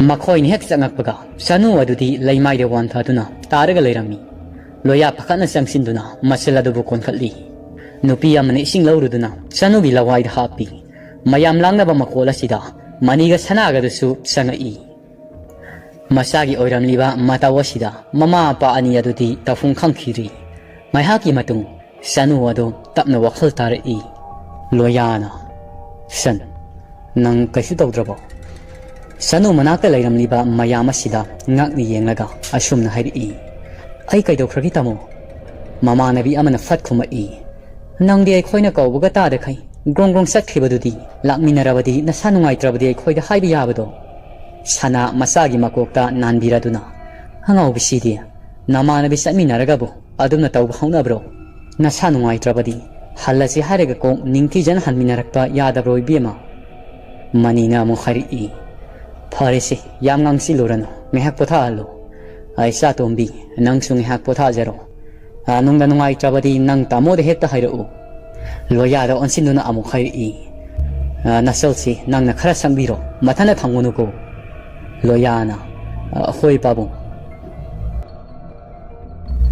ꯃꯈꯣꯏꯅ ꯍꯦꯛ ꯆꯪꯉꯛꯄꯒ ꯁꯅꯨ ꯑꯗꯨꯗꯤ ꯂꯩꯃꯥꯏꯗ ꯋꯥꯟꯊꯗꯨꯅ ꯇꯥꯔꯒ ꯂꯩꯔꯝꯃꯤ꯫ ꯂꯣꯌꯥ ꯄꯥꯈꯠꯅ ꯆꯪꯁꯤꯟꯗꯨꯅ ꯃꯆꯜ ꯑꯗꯨꯕꯨ ꯀꯣꯟꯈꯠꯂꯤ꯫ ꯅꯨꯄꯤ ꯑꯃꯅ ꯏꯁꯤꯡ ꯂꯧꯔꯨꯗꯨꯅ ꯁꯅꯨꯒꯤ ꯂꯋꯥꯏꯗ ꯍꯥꯞꯄꯤ꯫ ꯃꯌꯥꯝ ꯂꯥꯡꯅꯕ ꯃꯈꯣꯜ ꯑꯁꯤꯗ ꯃꯅꯤꯒ ꯁꯅꯥꯒꯗꯨꯁꯨ ꯆꯪꯉꯛꯏ꯫ ꯃꯆꯥꯒꯤ ꯑꯣꯏꯔꯝꯂꯤꯕ ꯃꯇꯧ ꯑꯁꯤꯗ ꯃꯃꯥ ꯃꯄꯥ ꯑꯅꯤ ꯑꯗꯨꯗꯤ ꯇꯧꯐꯝ ꯈꯪꯈꯤꯗ꯭ꯔꯤ꯫ ꯉꯥꯏꯍꯥꯛꯀꯤ ꯃꯇꯨꯡ ꯁꯅꯨ ꯑꯗꯨ ꯇꯞꯅ ꯋꯥꯈꯜ ꯇꯥꯔꯛꯏ꯫ ꯂꯣꯌꯥꯅ, "ꯁꯟ, ꯅꯪ ꯀꯩꯁꯨ ꯇꯧꯗ꯭ꯔꯕꯣ?" ꯁꯅꯨ ꯃꯅꯥꯛꯇ ꯂꯩꯔꯝꯂꯤꯕ ꯃꯌꯥꯝ ꯑꯁꯤꯗ ꯉꯛꯅ ꯌꯦꯡꯂꯒ ꯑꯁꯨꯝꯅ ꯍꯥꯏꯔꯛꯏ꯫ "ꯑꯩ ꯀꯩꯗꯧꯈ꯭ꯔꯒꯦ, ꯇꯥꯃꯣ?" ꯃꯃꯥꯟꯅꯕꯤ ꯑꯃꯅ ꯐꯠ ꯈꯨꯝꯃꯛꯏ꯫ "ꯅꯪꯗꯤ ꯑꯩꯈꯣꯏꯅ ꯀꯧꯕꯒ ꯇꯥꯗꯈꯩ ꯒ꯭ꯔꯣꯡ ꯒ꯭ꯔꯣꯡ ꯆꯠꯈ꯭ꯔꯤꯕꯗꯨꯗꯤ? ꯂꯥꯛꯃꯤꯟꯅꯔꯕꯗꯤ ꯅꯁꯥ ꯅꯨꯡꯉꯥꯏꯇ꯭ꯔꯕꯗꯤ ꯑꯩꯈꯣꯏꯗ ꯍꯥꯏꯕ ꯌꯥꯕꯗꯣ?" ꯁꯅꯥ ꯃꯆꯥꯒꯤ ꯃꯀꯣꯛꯇ ꯅꯥꯟꯕꯤꯔꯗꯨꯅ, "ꯑꯉꯥꯎꯕꯤꯁꯤꯗꯤ, ꯅꯃꯥꯟꯅꯕꯤ ꯆꯠꯃꯤꯟꯅꯔꯒꯕꯨ ꯑꯗꯨꯝꯅ ꯇꯧꯕ ꯍꯧꯅꯕ꯭ꯔꯣ? ꯅꯁꯥ ꯅꯨꯡꯉꯥꯏꯇ꯭ꯔꯕꯗꯤ ꯍꯜꯂꯁꯤ ꯍꯥꯏꯔꯒ ꯀꯣꯛ ꯅꯤꯡꯊꯤꯖꯅ ꯍꯟꯃꯤꯟꯅꯔꯛꯄ ꯌꯥꯗꯕ꯭ꯔꯣ, ꯏꯕꯦꯝꯃ?" ꯃꯅꯤꯅ ꯑꯃꯨꯛ ꯍꯥꯏꯔꯛꯏ꯫ "ꯐꯔꯦꯁꯦ, ꯌꯥꯝ ꯉꯥꯡꯁꯤꯜꯂꯨꯔꯅꯨ, ꯉꯥꯏꯍꯥꯛ ꯄꯣꯊꯥꯍꯜꯂꯨ꯫ ꯑꯩ ꯏꯆꯥꯇꯣꯝꯕꯤ, ꯅꯪꯁꯨ ꯉꯥꯏꯍꯥꯛ ꯄꯣꯊꯥꯖꯔꯣ꯫ ꯑ, ꯅꯨꯡꯗ ꯅꯨꯡꯉꯥꯏꯇ꯭ꯔꯕꯗꯤ ꯅꯪ ꯇꯥꯃꯣꯗ ꯍꯦꯛꯇ ꯍꯥꯏꯔꯛꯎ"꯫ ꯂꯣꯌꯥꯗ ꯑꯣꯟꯁꯤꯟꯗꯨꯅ ꯑꯃꯨꯛ ꯍꯥꯏꯔꯛꯏ꯫ "ꯑ, ꯅꯆꯜꯁꯤ ꯅꯪꯅ ꯈꯔ ꯁꯪꯕꯤꯔꯣ, ꯃꯊꯟꯇ ꯊꯝꯒꯅꯨꯀꯣ"꯫ ꯂꯣꯌꯥꯅ, "ꯑ, ꯍꯣꯏ ꯄꯥꯕꯨꯡ"꯫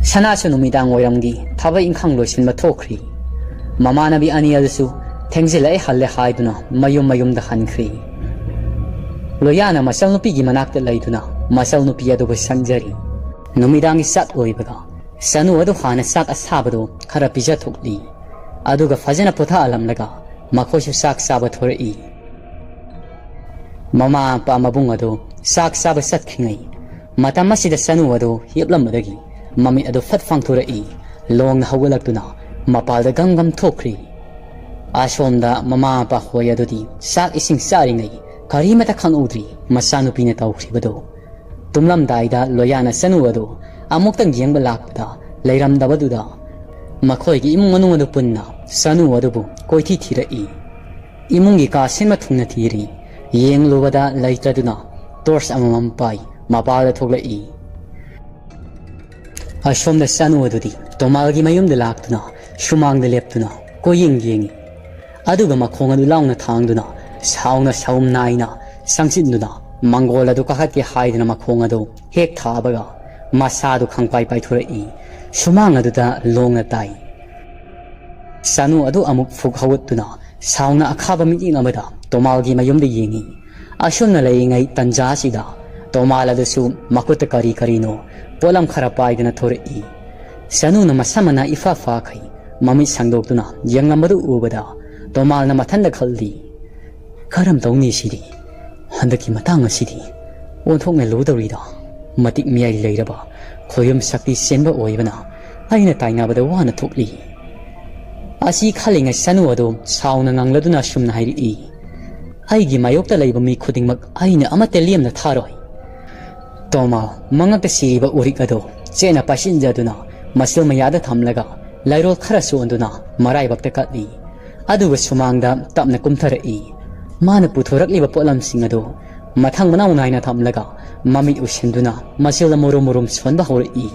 ꯁꯅꯥꯁꯨ ꯅꯨꯃꯤꯗꯥꯡ ꯋꯥꯏꯔꯝꯒꯤ ꯊꯕꯛ ꯏꯪꯈꯥꯡ ꯂꯣꯏꯁꯤꯟꯕ ꯊꯣꯛꯈ꯭ꯔꯤ꯫ ꯃꯃꯥꯟꯅꯕꯤ ꯑꯅꯤ ꯑꯗꯨꯁꯨ ꯊꯦꯡꯖꯤꯜꯂꯛꯑꯦ, ꯍꯜꯂꯦ ꯍꯥꯏꯗꯨꯅ ꯃꯌꯨꯝ ꯃꯌꯨꯝꯗ ꯍꯟꯈ꯭ꯔꯤ꯫ ꯂꯣꯌꯥꯅ ꯃꯆꯜꯅꯨꯄꯤꯒꯤ ꯃꯅꯥꯛꯇ ꯂꯩꯗꯨꯅ ꯃꯆꯜꯅꯨꯄꯤ ꯑꯗꯨꯕꯨ ꯁꯪꯖꯔꯤ꯫ ꯅꯨꯃꯤꯗꯥꯡꯒꯤ ꯆꯥꯛ ꯂꯣꯏꯕꯒ ꯁꯅꯨ ꯑꯗꯨ ꯍꯥꯟꯅ ꯆꯥꯛ ꯑꯁꯥꯕꯗꯨ ꯈꯔ ꯄꯤꯖꯊꯣꯛꯂꯤ꯫ ꯑꯗꯨꯒ ꯐꯖꯅ ꯄꯣꯊꯥꯍꯜꯂꯝꯂꯒ ꯃꯈꯣꯏꯁꯨ ꯆꯥꯛ ꯆꯥꯕ ꯊꯣꯔꯛꯏ꯫ ꯃꯃꯥ ꯃꯄꯥ ꯃꯕꯨꯡ ꯑꯗꯨ ꯆꯥꯛ ꯆꯥꯕ ꯆꯠꯈ꯭ꯔꯤꯉꯩ ꯃꯇꯝ ꯑꯁꯤꯗ ꯁꯅꯨ ꯑꯗꯨ ꯍꯤꯞꯂꯝꯕꯗꯒꯤ ꯃꯃꯤꯠ ꯑꯗꯨ ꯐꯠ ꯄꯥꯡꯊꯣꯔꯛꯏ꯫ ꯂꯣꯡꯅ ꯍꯧꯒꯠꯂꯛꯇꯨꯅ ꯃꯄꯥꯜꯗ ꯒꯝ ꯒꯝ ꯊꯣꯛꯈ꯭ꯔꯤ꯫ ꯑꯁꯣꯝꯗ ꯃꯃꯥ ꯃꯄꯥ ꯍꯣꯏ ꯑꯗꯨꯗꯤ ꯆꯥꯛ ꯏꯁꯤꯡ ꯆꯥꯔꯤꯉꯩ ꯀꯔꯤꯃꯇ ꯈꯪꯍꯧꯗ꯭ꯔꯤ ꯃꯆꯥꯅꯨꯄꯤꯅ ꯇꯧꯈ꯭ꯔꯤꯕꯗꯨ꯫ ꯇꯨꯝꯂꯝꯗꯥꯏꯗ ꯂꯣꯌꯥꯅ ꯁꯅꯨ ꯑꯗꯨ ꯑꯃꯨꯛꯇꯪ ꯌꯦꯡꯕ ꯂꯥꯛꯄꯗ ꯂꯩꯔꯝꯗꯕꯗꯨꯗ ꯃꯈꯣꯏꯒꯤ ꯏꯃꯨꯡ ꯃꯅꯨꯡ ꯑꯗꯨ ꯄꯨꯟꯅ ꯁꯅꯨ ꯑꯗꯨꯕꯨ ꯀꯣꯏꯊꯤ ꯊꯤꯔꯛꯏ꯫ ꯏꯃꯨꯡꯒꯤ ꯀꯥ ꯁꯤꯟꯕ ꯊꯨꯡꯅ ꯊꯤꯔꯤ꯫ ꯌꯦꯡꯂꯨꯕꯗ ꯂꯩꯇ꯭ꯔꯗꯨꯅ ꯇꯣꯔꯆ ꯑꯃꯃꯝ ꯄꯥꯏ ꯃꯄꯥꯜꯗ ꯊꯣꯛꯂꯛꯏ꯫ ꯑꯁꯣꯝꯗ ꯁꯅꯨ ꯑꯗꯨꯗꯤ ꯇꯣꯃꯥꯜꯒꯤ ꯃꯌꯨꯝꯗ ꯂꯥꯛꯇꯨꯅ ꯁꯨꯃꯥꯡꯗ ꯂꯦꯞꯇꯨꯅ ꯀꯣꯏꯌꯦꯡ ꯌꯦꯡꯏ꯫ ꯑꯗꯨꯒ ꯃꯈꯣꯡ ꯑꯗꯨ ꯂꯥꯎꯅ ꯊꯥꯡꯗꯨꯅ ꯁꯥꯎꯅ ꯁꯥꯎꯝ ꯅꯥꯏꯅ ꯁꯪꯆꯤꯟꯗꯨꯅ ꯃꯪꯒꯣꯜ ꯑꯗꯨ ꯀꯥꯈꯠꯀꯦ ꯍꯥꯏꯗꯨꯅ ꯃꯈꯣꯡ ꯑꯗꯨ ꯍꯦꯛ ꯊꯥꯕꯒ ꯃꯁꯥꯗꯨ ꯈꯪꯄꯥꯏ ꯄꯥꯏꯊꯣꯔꯛꯏ꯫ ꯁꯨꯃꯥꯡ ꯑꯗꯨꯗ ꯂꯣꯡꯅ ꯇꯥꯏ꯫ ꯁꯅꯨ ꯑꯗꯨ ꯑꯃꯨꯛ ꯐꯨꯛ ꯍꯧꯒꯠꯇꯨꯅ ꯁꯥꯎꯅ ꯑꯈꯥꯕ ꯃꯤꯠꯌꯦꯡ ꯑꯃꯗ ꯇꯣꯃꯥꯜꯒꯤ ꯃꯌꯨꯝꯗ ꯌꯦꯡꯏ꯫ ꯑꯁꯨꯝꯅ ꯂꯩꯔꯤꯉꯩ ꯇꯟꯖꯥ ꯑꯁꯤꯗ ꯇꯣꯃꯥꯜ ꯑꯗꯨꯁꯨ ꯃꯈꯨꯠꯇ ꯀꯔꯤ ꯀꯔꯤꯅꯣ ꯄꯣꯠꯂꯝ ꯈꯔ ꯄꯥꯏꯗꯨꯅ ꯊꯣꯔꯛꯏ꯫ ꯁꯅꯨꯅ ꯃꯁꯝ ꯃꯅꯥ ꯏꯐꯥ ꯐꯥꯈꯩ ꯃꯃꯤꯠ ꯁꯥꯡꯗꯣꯛꯇꯨꯅ ꯌꯦꯡꯂꯝꯕꯗꯨ ꯎꯕꯗ ꯇꯣꯃꯥꯜꯅ ꯃꯊꯟꯇ ꯈꯜꯂꯤ, "ꯀꯔꯝ ꯇꯧꯅꯤ ꯁꯤꯗꯤ? ꯍꯟꯗꯛꯀꯤ ꯃꯇꯥꯡ ꯑꯁꯤꯗꯤ ꯑꯣꯟꯊꯣꯛꯅ ꯂꯨꯗꯧꯔꯤꯗ꯫ ꯃꯇꯤꯛ ꯃꯌꯥꯏ ꯂꯩꯔꯕ ꯈꯣꯏꯌꯨꯝ ꯁꯛꯇꯤ ꯆꯦꯟꯕ ꯑꯣꯏꯕꯅ ꯑꯩꯅ ꯇꯥꯏꯅꯕꯗ ꯋꯥꯅ ꯊꯣꯛꯂꯤ"꯫ ꯑꯁꯤ ꯈꯜꯂꯤꯉꯩ ꯁꯅꯨ ꯑꯗꯨ ꯁꯥꯎꯅ ꯉꯥꯡꯂꯗꯨꯅ ꯑꯁꯨꯝꯅ ꯍꯥꯏꯔꯛꯏ, "ꯑꯩꯒꯤ ꯃꯥꯌꯣꯛꯇ ꯂꯩꯕ ꯃꯤ ꯈꯨꯗꯤꯡꯃꯛ ꯑꯩꯅ ꯑꯃꯠꯇ ꯂꯦꯝꯅ ꯊꯥꯔꯣꯏ"꯫ ꯇꯣꯃꯥ ꯃꯉꯛꯇ ꯁꯤꯔꯤꯕ ꯎꯔꯤꯛ ꯑꯗꯨ ꯆꯦꯠꯅ ꯄꯥꯏꯁꯤꯟꯖꯗꯨꯅ ꯃꯆꯤꯜ ꯃꯌꯥꯗ ꯊꯝꯂꯒ ꯂꯥꯏꯔꯣꯜ ꯈꯔ ꯆꯣꯟꯗꯨꯅ ꯃꯔꯥꯏꯕꯛꯇ ꯀꯠꯂꯤ꯫ ꯑꯗꯨꯒ ꯁꯨꯃꯥꯡꯗ ꯇꯞꯅ ꯀꯨꯝꯊꯔꯛꯏ꯫ ꯃꯥꯅ ꯄꯨꯊꯣꯔꯛꯂꯤꯕ ꯄꯣꯠꯂꯝꯁꯤꯡ ꯑꯗꯨ ꯃꯊꯪ ꯃꯅꯥꯎ ꯅꯥꯏꯅ ꯊꯝꯂꯒ ꯃꯃꯤꯠ ꯎꯏꯁꯤꯟꯗꯨꯅ ꯃꯆꯤꯜꯗ ꯃꯨꯔꯨꯝ ꯃꯨꯔꯨꯝ ꯁꯣꯟꯕ ꯍꯧꯔꯛꯏ꯫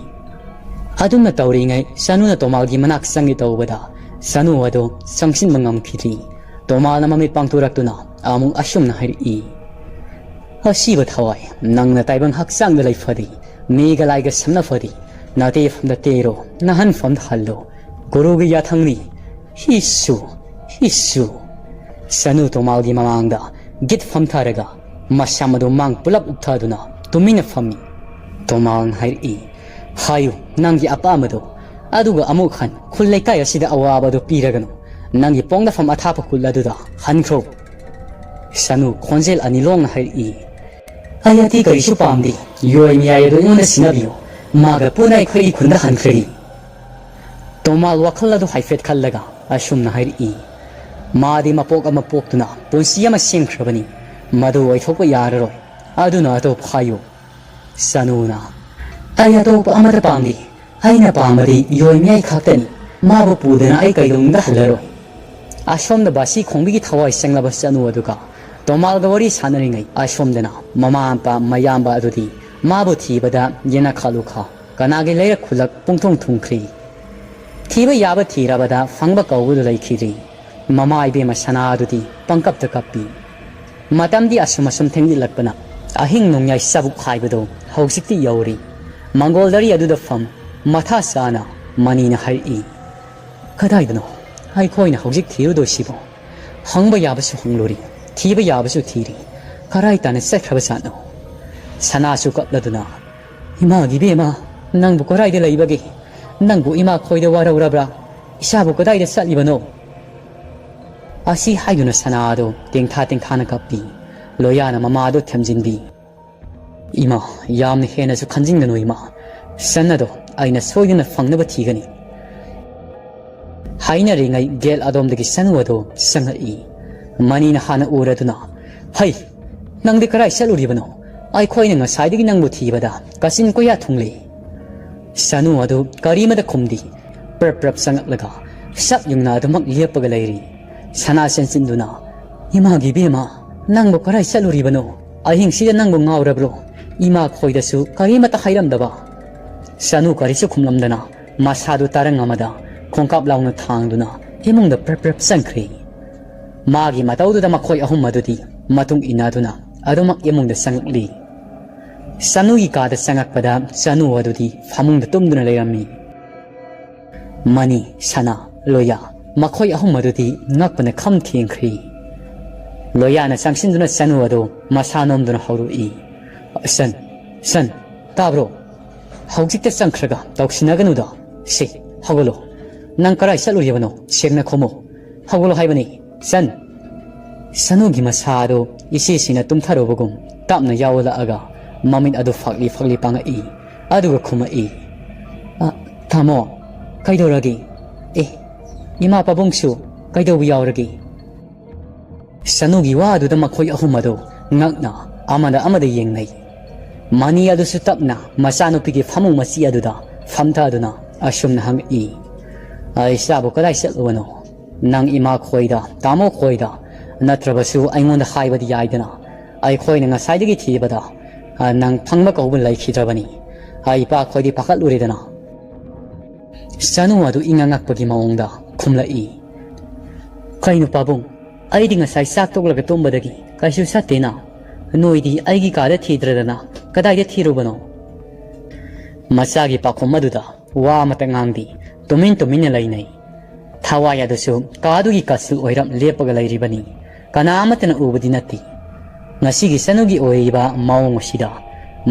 ꯑꯗꯨꯝꯅ ꯇꯧꯔꯤꯉꯩ ꯁꯅꯨꯅ ꯇꯣꯃꯥꯜꯒꯤ ꯃꯅꯥꯛ ꯆꯪꯒꯦ ꯇꯧꯕꯗ ꯁꯅꯨ ꯑꯗꯨ ꯆꯪꯁꯤꯟꯕ ꯉꯝꯈꯤꯗ꯭ꯔꯤ꯫ ꯇꯣꯃꯥꯜꯅ ꯃꯃꯤꯠ ꯄꯥꯡꯊꯣꯔꯛꯇꯨꯅ ꯑꯃꯨꯛ ꯑꯁꯨꯝꯅ ꯍꯥꯏꯔꯛꯏ, "ꯑꯁꯤꯕ ꯊꯋꯥꯏ, ꯅꯪꯅ ꯇꯥꯏꯕꯪ ꯍꯛꯆꯥꯡꯗ ꯂꯩꯐꯗꯤ, ꯃꯤꯒ ꯂꯥꯏꯒ ꯁꯝꯅꯐꯗꯤ, ꯅꯇꯦꯐꯝꯗ ꯇꯦꯔꯣ, ꯅꯍꯟꯐꯝꯗ ꯍꯜꯂꯣ꯫ ꯒꯨꯔꯨꯒꯤ ꯌꯥꯊꯪꯅꯤ꯫ ꯍꯤꯁꯨ, ꯍꯤꯁꯨ"꯫ ꯁꯅꯨ ꯇꯣꯃꯥꯜꯒꯤ ꯃꯃꯥꯡꯗ ꯒꯤꯠ ꯐꯝꯊꯔꯒ ꯃꯁꯝ ꯑꯗꯨ ꯃꯥꯡ ꯄꯨꯂꯞ ꯎꯞꯊꯗꯨꯅ ꯇꯨꯃꯤꯟꯅ ꯐꯝꯃꯤ꯫ ꯇꯣꯃꯥꯜꯅ ꯍꯥꯏꯔꯛꯏ, "ꯍꯥꯏꯌꯨ, ꯅꯪꯒꯤ ꯑꯄꯥꯝꯕꯗꯣ꯫ ꯑꯗꯨꯒ ꯑꯃꯨꯛ ꯍꯟ ꯈꯨꯜ ꯂꯩꯀꯥꯏ ꯑꯁꯤꯗ ꯑꯋꯥꯕꯗꯨ ꯄꯤꯔꯒꯅꯨ꯫ ꯅꯪꯒꯤ ꯄꯣꯛꯅꯐꯝ ꯑꯊꯥꯞꯄ ꯈꯨꯜ ꯑꯗꯨꯗ ꯍꯟꯈ꯭ꯔꯣ"꯫ ꯁꯅꯨ ꯈꯣꯟꯖꯦꯜ ꯑꯅꯤ ꯂꯣꯡꯅ ꯍꯥꯏꯔꯛꯏ, "ꯑꯩ ꯑꯇꯩ ꯀꯔꯤꯁꯨ ꯄꯥꯝꯗꯦ꯫ ꯌꯣꯏ ꯃꯌꯥꯏ ꯑꯗꯨ ꯑꯩꯉꯣꯟꯗ ꯁꯤꯟꯅꯕꯤꯌꯨ꯫ ꯃꯥꯒ ꯄꯨꯟꯅ ꯑꯩꯈꯣꯏꯒꯤ ꯈꯨꯟꯗ ꯍꯟꯈ꯭ꯔꯒꯦ"꯫ ꯇꯣꯃꯥꯜ ꯋꯥꯈꯜ ꯑꯗꯨ ꯍꯥꯏꯐꯦꯠ ꯈꯜꯂꯒ ꯑꯁꯨꯝꯅ ꯍꯥꯏꯔꯛꯏ, "ꯃꯥꯗꯤ ꯃꯄꯣꯛ ꯑꯃ ꯄꯣꯛꯇꯨꯅ ꯄꯨꯟꯁꯤ ꯑꯃ ꯁꯦꯝꯈ꯭ꯔꯕꯅꯤ꯫ ꯃꯗꯨ ꯑꯣꯏꯊꯣꯛꯄ ꯌꯥꯔꯔꯣꯏ꯫ ꯑꯗꯨꯅ ꯑꯇꯣꯞꯄ ꯍꯥꯏꯌꯨ"꯫ ꯁꯅꯨꯅ, "ꯑꯩ ꯑꯇꯣꯞꯄ ꯑꯃꯠꯇ ꯄꯥꯝꯗꯦ꯫ ꯑꯩꯅ ꯄꯥꯝꯕꯗꯤ ꯌꯣꯏ ꯃꯌꯥꯏ ꯈꯛꯇꯅꯤ꯫ ꯃꯥꯕꯨ ꯄꯨꯗꯅ ꯑꯩ ꯀꯩꯗꯧꯅꯨꯡꯗ ꯍꯜꯂꯔꯣꯏ꯫ ꯑꯁꯣꯝꯗ ꯕꯥꯁꯤ ꯈꯣꯡꯕꯤꯒꯤ ꯊꯋꯥꯏ ꯆꯪꯂꯕ ꯆꯅꯨ ꯑꯗꯨꯒ ꯇꯣꯃꯥꯜꯒ ꯋꯥꯔꯤ ꯁꯥꯟꯅꯔꯤꯉꯩ, ꯑꯁꯣꯝꯗꯅ ꯃꯃꯥ ꯃꯄꯥ ꯃꯌꯥꯝꯕ ꯑꯗꯨꯗꯤ ꯃꯥꯕꯨ ꯊꯤꯕꯗ ꯌꯦꯅꯈꯥ ꯂꯨꯈꯥ, ꯀꯅꯥꯒꯤ ꯂꯩꯔꯛ ꯈꯨꯜꯂꯛ ꯄꯨꯡꯊꯨꯡ ꯊꯨꯡꯈ꯭ꯔꯤ꯫ ꯊꯤꯕ ꯌꯥꯕ ꯊꯤꯔꯕꯗ ꯐꯪꯕ ꯀꯧꯕꯗꯨ ꯂꯩꯈꯤꯗ꯭ꯔꯤ꯫ ꯃꯃꯥ ꯏꯕꯦꯝꯃ ꯁꯅꯥ ꯑꯗꯨꯗꯤ ꯄꯪꯀꯞꯇ ꯀꯞꯄꯤ꯫ ꯃꯇꯝꯗꯤ ꯑꯁꯨꯝ ꯑꯁꯨꯝ ꯊꯦꯡꯖꯤꯜꯂꯛꯄꯅ ꯑꯍꯤꯡ ꯅꯣꯡꯌꯥꯏ ꯆꯕꯨꯛ ꯍꯥꯏꯕꯗꯨ ꯍꯧꯖꯤꯛꯇꯤ ꯌꯧꯔꯤ꯫ ꯃꯪꯒꯣꯜꯗꯔꯤ ꯑꯗꯨꯗ ꯐꯝ ꯃꯊꯥ ꯁꯥꯅ ꯃꯅꯤꯅ ꯍꯥꯏꯔꯛꯏ, "ꯀꯗꯥꯏꯗꯅꯣ ꯑꯩꯈꯣꯏꯅ ꯍꯧꯖꯤꯛ ꯊꯤꯔꯨꯗꯣꯏꯁꯤꯕꯣ? ꯍꯪꯕ ꯌꯥꯕꯁꯨ ꯍꯪꯂꯨꯔꯤ, ꯊꯤꯕ ꯌꯥꯕꯁꯨ ꯊꯤꯔꯤ, ꯀꯔꯥꯏ ꯇꯥꯅ ꯆꯠꯈ꯭ꯔꯕ ꯖꯥꯠꯅꯣ?" ꯁꯅꯥꯁꯨ ꯀꯞꯂꯗꯨꯅ, "ꯏꯃꯥꯒꯤ ꯏꯕꯦꯝꯃ, ꯅꯪꯕꯨ ꯀꯗꯥꯏꯗ ꯂꯩꯕꯒꯦ? ꯅꯪꯕꯨ ꯏꯃꯥ ꯈꯣꯏꯗ ꯋꯥꯔꯧꯔꯕ꯭ꯔꯥ? ꯏꯆꯥꯕꯨ ꯀꯗꯥꯏꯗ ꯆꯠꯂꯤꯕꯅꯣ?" ꯑꯁꯤ ꯍꯥꯏꯗꯨꯅ ꯁꯅꯥ ꯑꯗꯨ ꯇꯦꯡꯊꯥ ꯇꯦꯡꯊꯥꯅ ꯀꯞꯄꯤ꯫ ꯂꯣꯌꯥꯅ ꯃꯃꯥ ꯑꯗꯨ ꯊꯦꯝꯖꯤꯟꯕꯤ꯫ "ꯏꯃꯥ, ꯌꯥꯝꯅ ꯍꯦꯟꯅꯁꯨ ꯈꯟꯖꯤꯟꯒꯅꯨ ꯏꯃꯥ꯫ ꯁꯟ ꯑꯗꯣ ꯑꯩꯅ ꯁꯣꯏꯗꯅ ꯐꯪꯅꯕ ꯊꯤꯒꯅꯤ" ꯍꯥꯏꯅꯔꯤꯉꯩ ꯒꯦꯠ ꯑꯗꯣꯝꯗꯒꯤ ꯁꯅꯨ ꯑꯗꯨ ꯆꯪꯉꯛꯏ꯫ ꯃꯅꯤꯅ ꯍꯥꯟꯅ ꯎꯔꯗꯨꯅ, "ꯍꯩ, ꯅꯪꯗꯤ ꯀꯗꯥꯏ ꯆꯠꯂꯨꯔꯤꯕꯅꯣ? ꯑꯩꯈꯣꯏꯅ ꯉꯁꯥꯏꯗꯒꯤ ꯅꯪꯕꯨ ꯊꯤꯕꯗ ꯀꯥꯆꯤꯟ ꯀꯣꯌꯥ ꯊꯨꯡꯂꯦ꯫" ꯁꯅꯨ ꯑꯗꯨ ꯀꯔꯤꯃꯇ ꯈꯨꯝꯗꯦ꯫ ꯄ꯭ꯔꯞ ꯄ꯭ꯔꯞ ꯆꯪꯉꯛꯂꯒ ꯁꯛ ꯌꯨꯡꯅ ꯑꯗꯨꯃꯛ ꯂꯦꯞꯄꯒ ꯂꯩꯔꯤ꯫ ꯁꯅꯥ ꯆꯦꯟꯁꯤꯟꯗꯨꯅ, "ꯏꯃꯥꯒꯤ ꯏꯕꯦꯝꯃ, ꯅꯪꯕꯨ ꯀꯗꯥꯏ ꯆꯠꯂꯨꯔꯤꯕꯅꯣ? ꯑꯍꯤꯡꯁꯤꯗ ꯅꯪꯕꯨ ꯉꯥꯎꯔꯕ꯭ꯔꯣ? ꯏꯃꯥ ꯈꯣꯏꯗꯁꯨ ꯀꯔꯤꯃꯇ ꯍꯥꯏꯔꯝꯗꯕ?" ꯁꯅꯨ ꯀꯔꯤꯁꯨ ꯈꯨꯝꯂꯝꯗꯅ ꯃꯁꯥꯗꯨ ꯇꯔꯪ ꯑꯃꯗ ꯈꯣꯡꯀꯥꯞ ꯂꯥꯎꯅ ꯊꯥꯡꯗꯨꯅ ꯏꯃꯨꯡꯗ ꯄ꯭ꯔꯞ ꯄ꯭ꯔꯞ ꯆꯪꯈ꯭ꯔꯦ꯫ ꯃꯥꯒꯤ ꯃꯇꯧꯗꯨꯗ ꯃꯈꯣꯏ ꯑꯍꯨꯝ ꯑꯗꯨꯗꯤ ꯃꯇꯨꯡ ꯏꯟꯅꯗꯨꯅ ꯑꯗꯨꯃꯛ ꯏꯃꯨꯡꯗ ꯆꯪꯂꯛꯂꯤ꯫ ꯁꯅꯨꯒꯤ ꯀꯥꯗ ꯆꯪꯉꯛꯄꯗ ꯁꯅꯨ ꯑꯗꯨꯗꯤ ꯐꯃꯨꯡꯗ ꯇꯨꯝꯗꯨꯅ ꯂꯩꯔꯝꯃꯤ꯫ ꯃꯅꯤ, ꯁꯅꯥ, ꯂꯣꯌꯥ, ꯃꯈꯣꯏ ꯑꯍꯨꯝ ꯑꯗꯨꯗꯤ ꯉꯛꯄꯅ ꯈꯝ ꯊꯦꯡꯈ꯭ꯔꯤ꯫ ꯂꯣꯌꯥꯅ ꯆꯪꯁꯤꯟꯗꯨꯅ ꯁꯅꯨ ꯑꯗꯨ ꯃꯁꯥ ꯅꯣꯝꯗꯨꯅ ꯍꯧꯔꯛꯏ꯫ "ꯁꯟ, ꯁꯟ, ꯇꯥꯕ꯭ꯔꯣ? ꯍꯧꯖꯤꯛꯇ ꯆꯪꯈ꯭ꯔꯒ ꯇꯧꯁꯤꯟꯅꯒꯅꯨꯗ꯫ ꯁꯦ, ꯍꯧꯒꯠꯂꯣ꯫ ꯅꯪ ꯀꯔꯥꯏ ꯆꯠꯂꯨꯔꯤꯕꯅꯣ? ꯁꯦꯡꯅ ꯈꯨꯝꯃꯨ꯫ ꯍꯧꯒꯠꯂꯣ ꯍꯥꯏꯕꯅꯤ, ꯁꯟ!" ꯁꯅꯨꯒꯤ ꯃꯁꯥ ꯑꯗꯨ ꯏꯁꯤꯁꯤꯅ ꯇꯨꯝꯊꯔꯨꯕꯒꯨꯝ ꯇꯞꯅ ꯌꯥꯎꯍꯜꯂꯛꯑꯒ ꯃꯃꯤꯠ ꯑꯗꯨ ꯐꯥꯛꯂꯤ ꯐꯥꯛꯂꯤ ꯄꯥꯡꯉꯛꯏ꯫ ꯑꯗꯨꯒ ꯈꯨꯝꯃꯛꯏ, "ꯑ, ꯇꯥꯃꯣ, ꯀꯩꯗꯧꯔꯒꯦ? ꯑꯦ, ꯏꯃꯥ ꯄꯥꯕꯨꯡꯁꯨ ꯀꯩꯗꯧꯕ ꯌꯥꯎꯔꯒꯦ?" ꯁꯅꯨꯒꯤ ꯋꯥ ꯑꯗꯨꯗ ꯃꯈꯣꯏ ꯑꯍꯨꯝ ꯑꯗꯨ ꯉꯛꯅ ꯑꯃꯅ ꯑꯃꯗ ꯌꯦꯡꯅꯩ꯫ ꯃꯅꯤ ꯑꯗꯨꯁꯨ ꯇꯞꯅ ꯃꯆꯥꯅꯨꯄꯤꯒꯤ ꯐꯃꯨꯡ ꯃꯆꯤ ꯑꯗꯨꯗ ꯐꯝꯊꯗꯨꯅ ꯑꯁꯨꯝꯅ ꯍꯪꯉꯛꯏ, "ꯑꯩ ꯏꯆꯥꯕꯨ ꯀꯗꯥꯏ ꯆꯠꯂꯨꯕꯅꯣ? ꯅꯪ ꯏꯃꯥ ꯈꯣꯏꯗ, ꯇꯥꯃꯣ ꯈꯣꯏꯗ, ꯅꯠꯇ꯭ꯔꯕꯁꯨ ꯑꯩꯉꯣꯟꯗ ꯍꯥꯏꯕꯗꯤ ꯌꯥꯏꯗꯅ꯫ ꯑꯩꯈꯣꯏꯅ ꯉꯁꯥꯏꯗꯒꯤ ꯊꯤꯕꯗ, ꯑ, ꯅꯪ ꯐꯪꯕ ꯀꯧꯕ ꯂꯩꯈꯤꯗ꯭ꯔꯕꯅꯤ꯫ ꯑꯩ ꯏꯄꯥ ꯈꯣꯏꯗꯤ ꯄꯥꯈꯠꯂꯨꯔꯦꯗꯅ"꯫ ꯆꯅꯨ ꯑꯗꯨ ꯏꯉꯛ ꯉꯛꯄꯒꯤ ꯃꯑꯣꯡꯗ ꯈꯨꯝꯂꯛꯏ, "ꯀꯩꯅꯣ ꯄꯥꯕꯨꯡ, ꯑꯩꯗꯤ ꯉꯁꯥꯏ ꯆꯥꯛ ꯇꯣꯛꯂꯒ ꯇꯨꯝꯕꯗꯒꯤ ꯀꯩꯁꯨ ꯆꯠꯇꯦꯅ꯫ ꯅꯣꯏꯗꯤ ꯑꯩꯒꯤ ꯀꯥꯗ ꯊꯤꯗ꯭ꯔꯗꯅ ꯀꯗꯥꯏꯗ ꯊꯤꯔꯨꯕꯅꯣ?" ꯃꯆꯥꯒꯤ ꯄꯥꯎꯈꯨꯝ ꯑꯗꯨꯗ ꯋꯥ ꯑꯃꯇ ꯉꯥꯡꯗꯦ, ꯇꯨꯃꯤꯟ ꯇꯨꯃꯤꯟꯅ ꯂꯩꯅꯩ꯫ ꯊꯋꯥꯏ ꯑꯗꯨꯁꯨ ꯀꯥꯗꯨꯒꯤ ꯀꯥꯆꯤꯜ ꯑꯣꯏꯔꯞ ꯂꯦꯞꯄꯒ ꯂꯩꯔꯤꯕꯅꯤ꯫ ꯀꯅꯥ ꯑꯃꯠꯇꯅ ꯎꯕꯗꯤ ꯅꯠꯇꯦ꯫ ꯉꯁꯤꯒꯤ ꯆꯅꯨꯒꯤ ꯑꯣꯏꯔꯤꯕ ꯃꯑꯣꯡ ꯑꯁꯤꯗ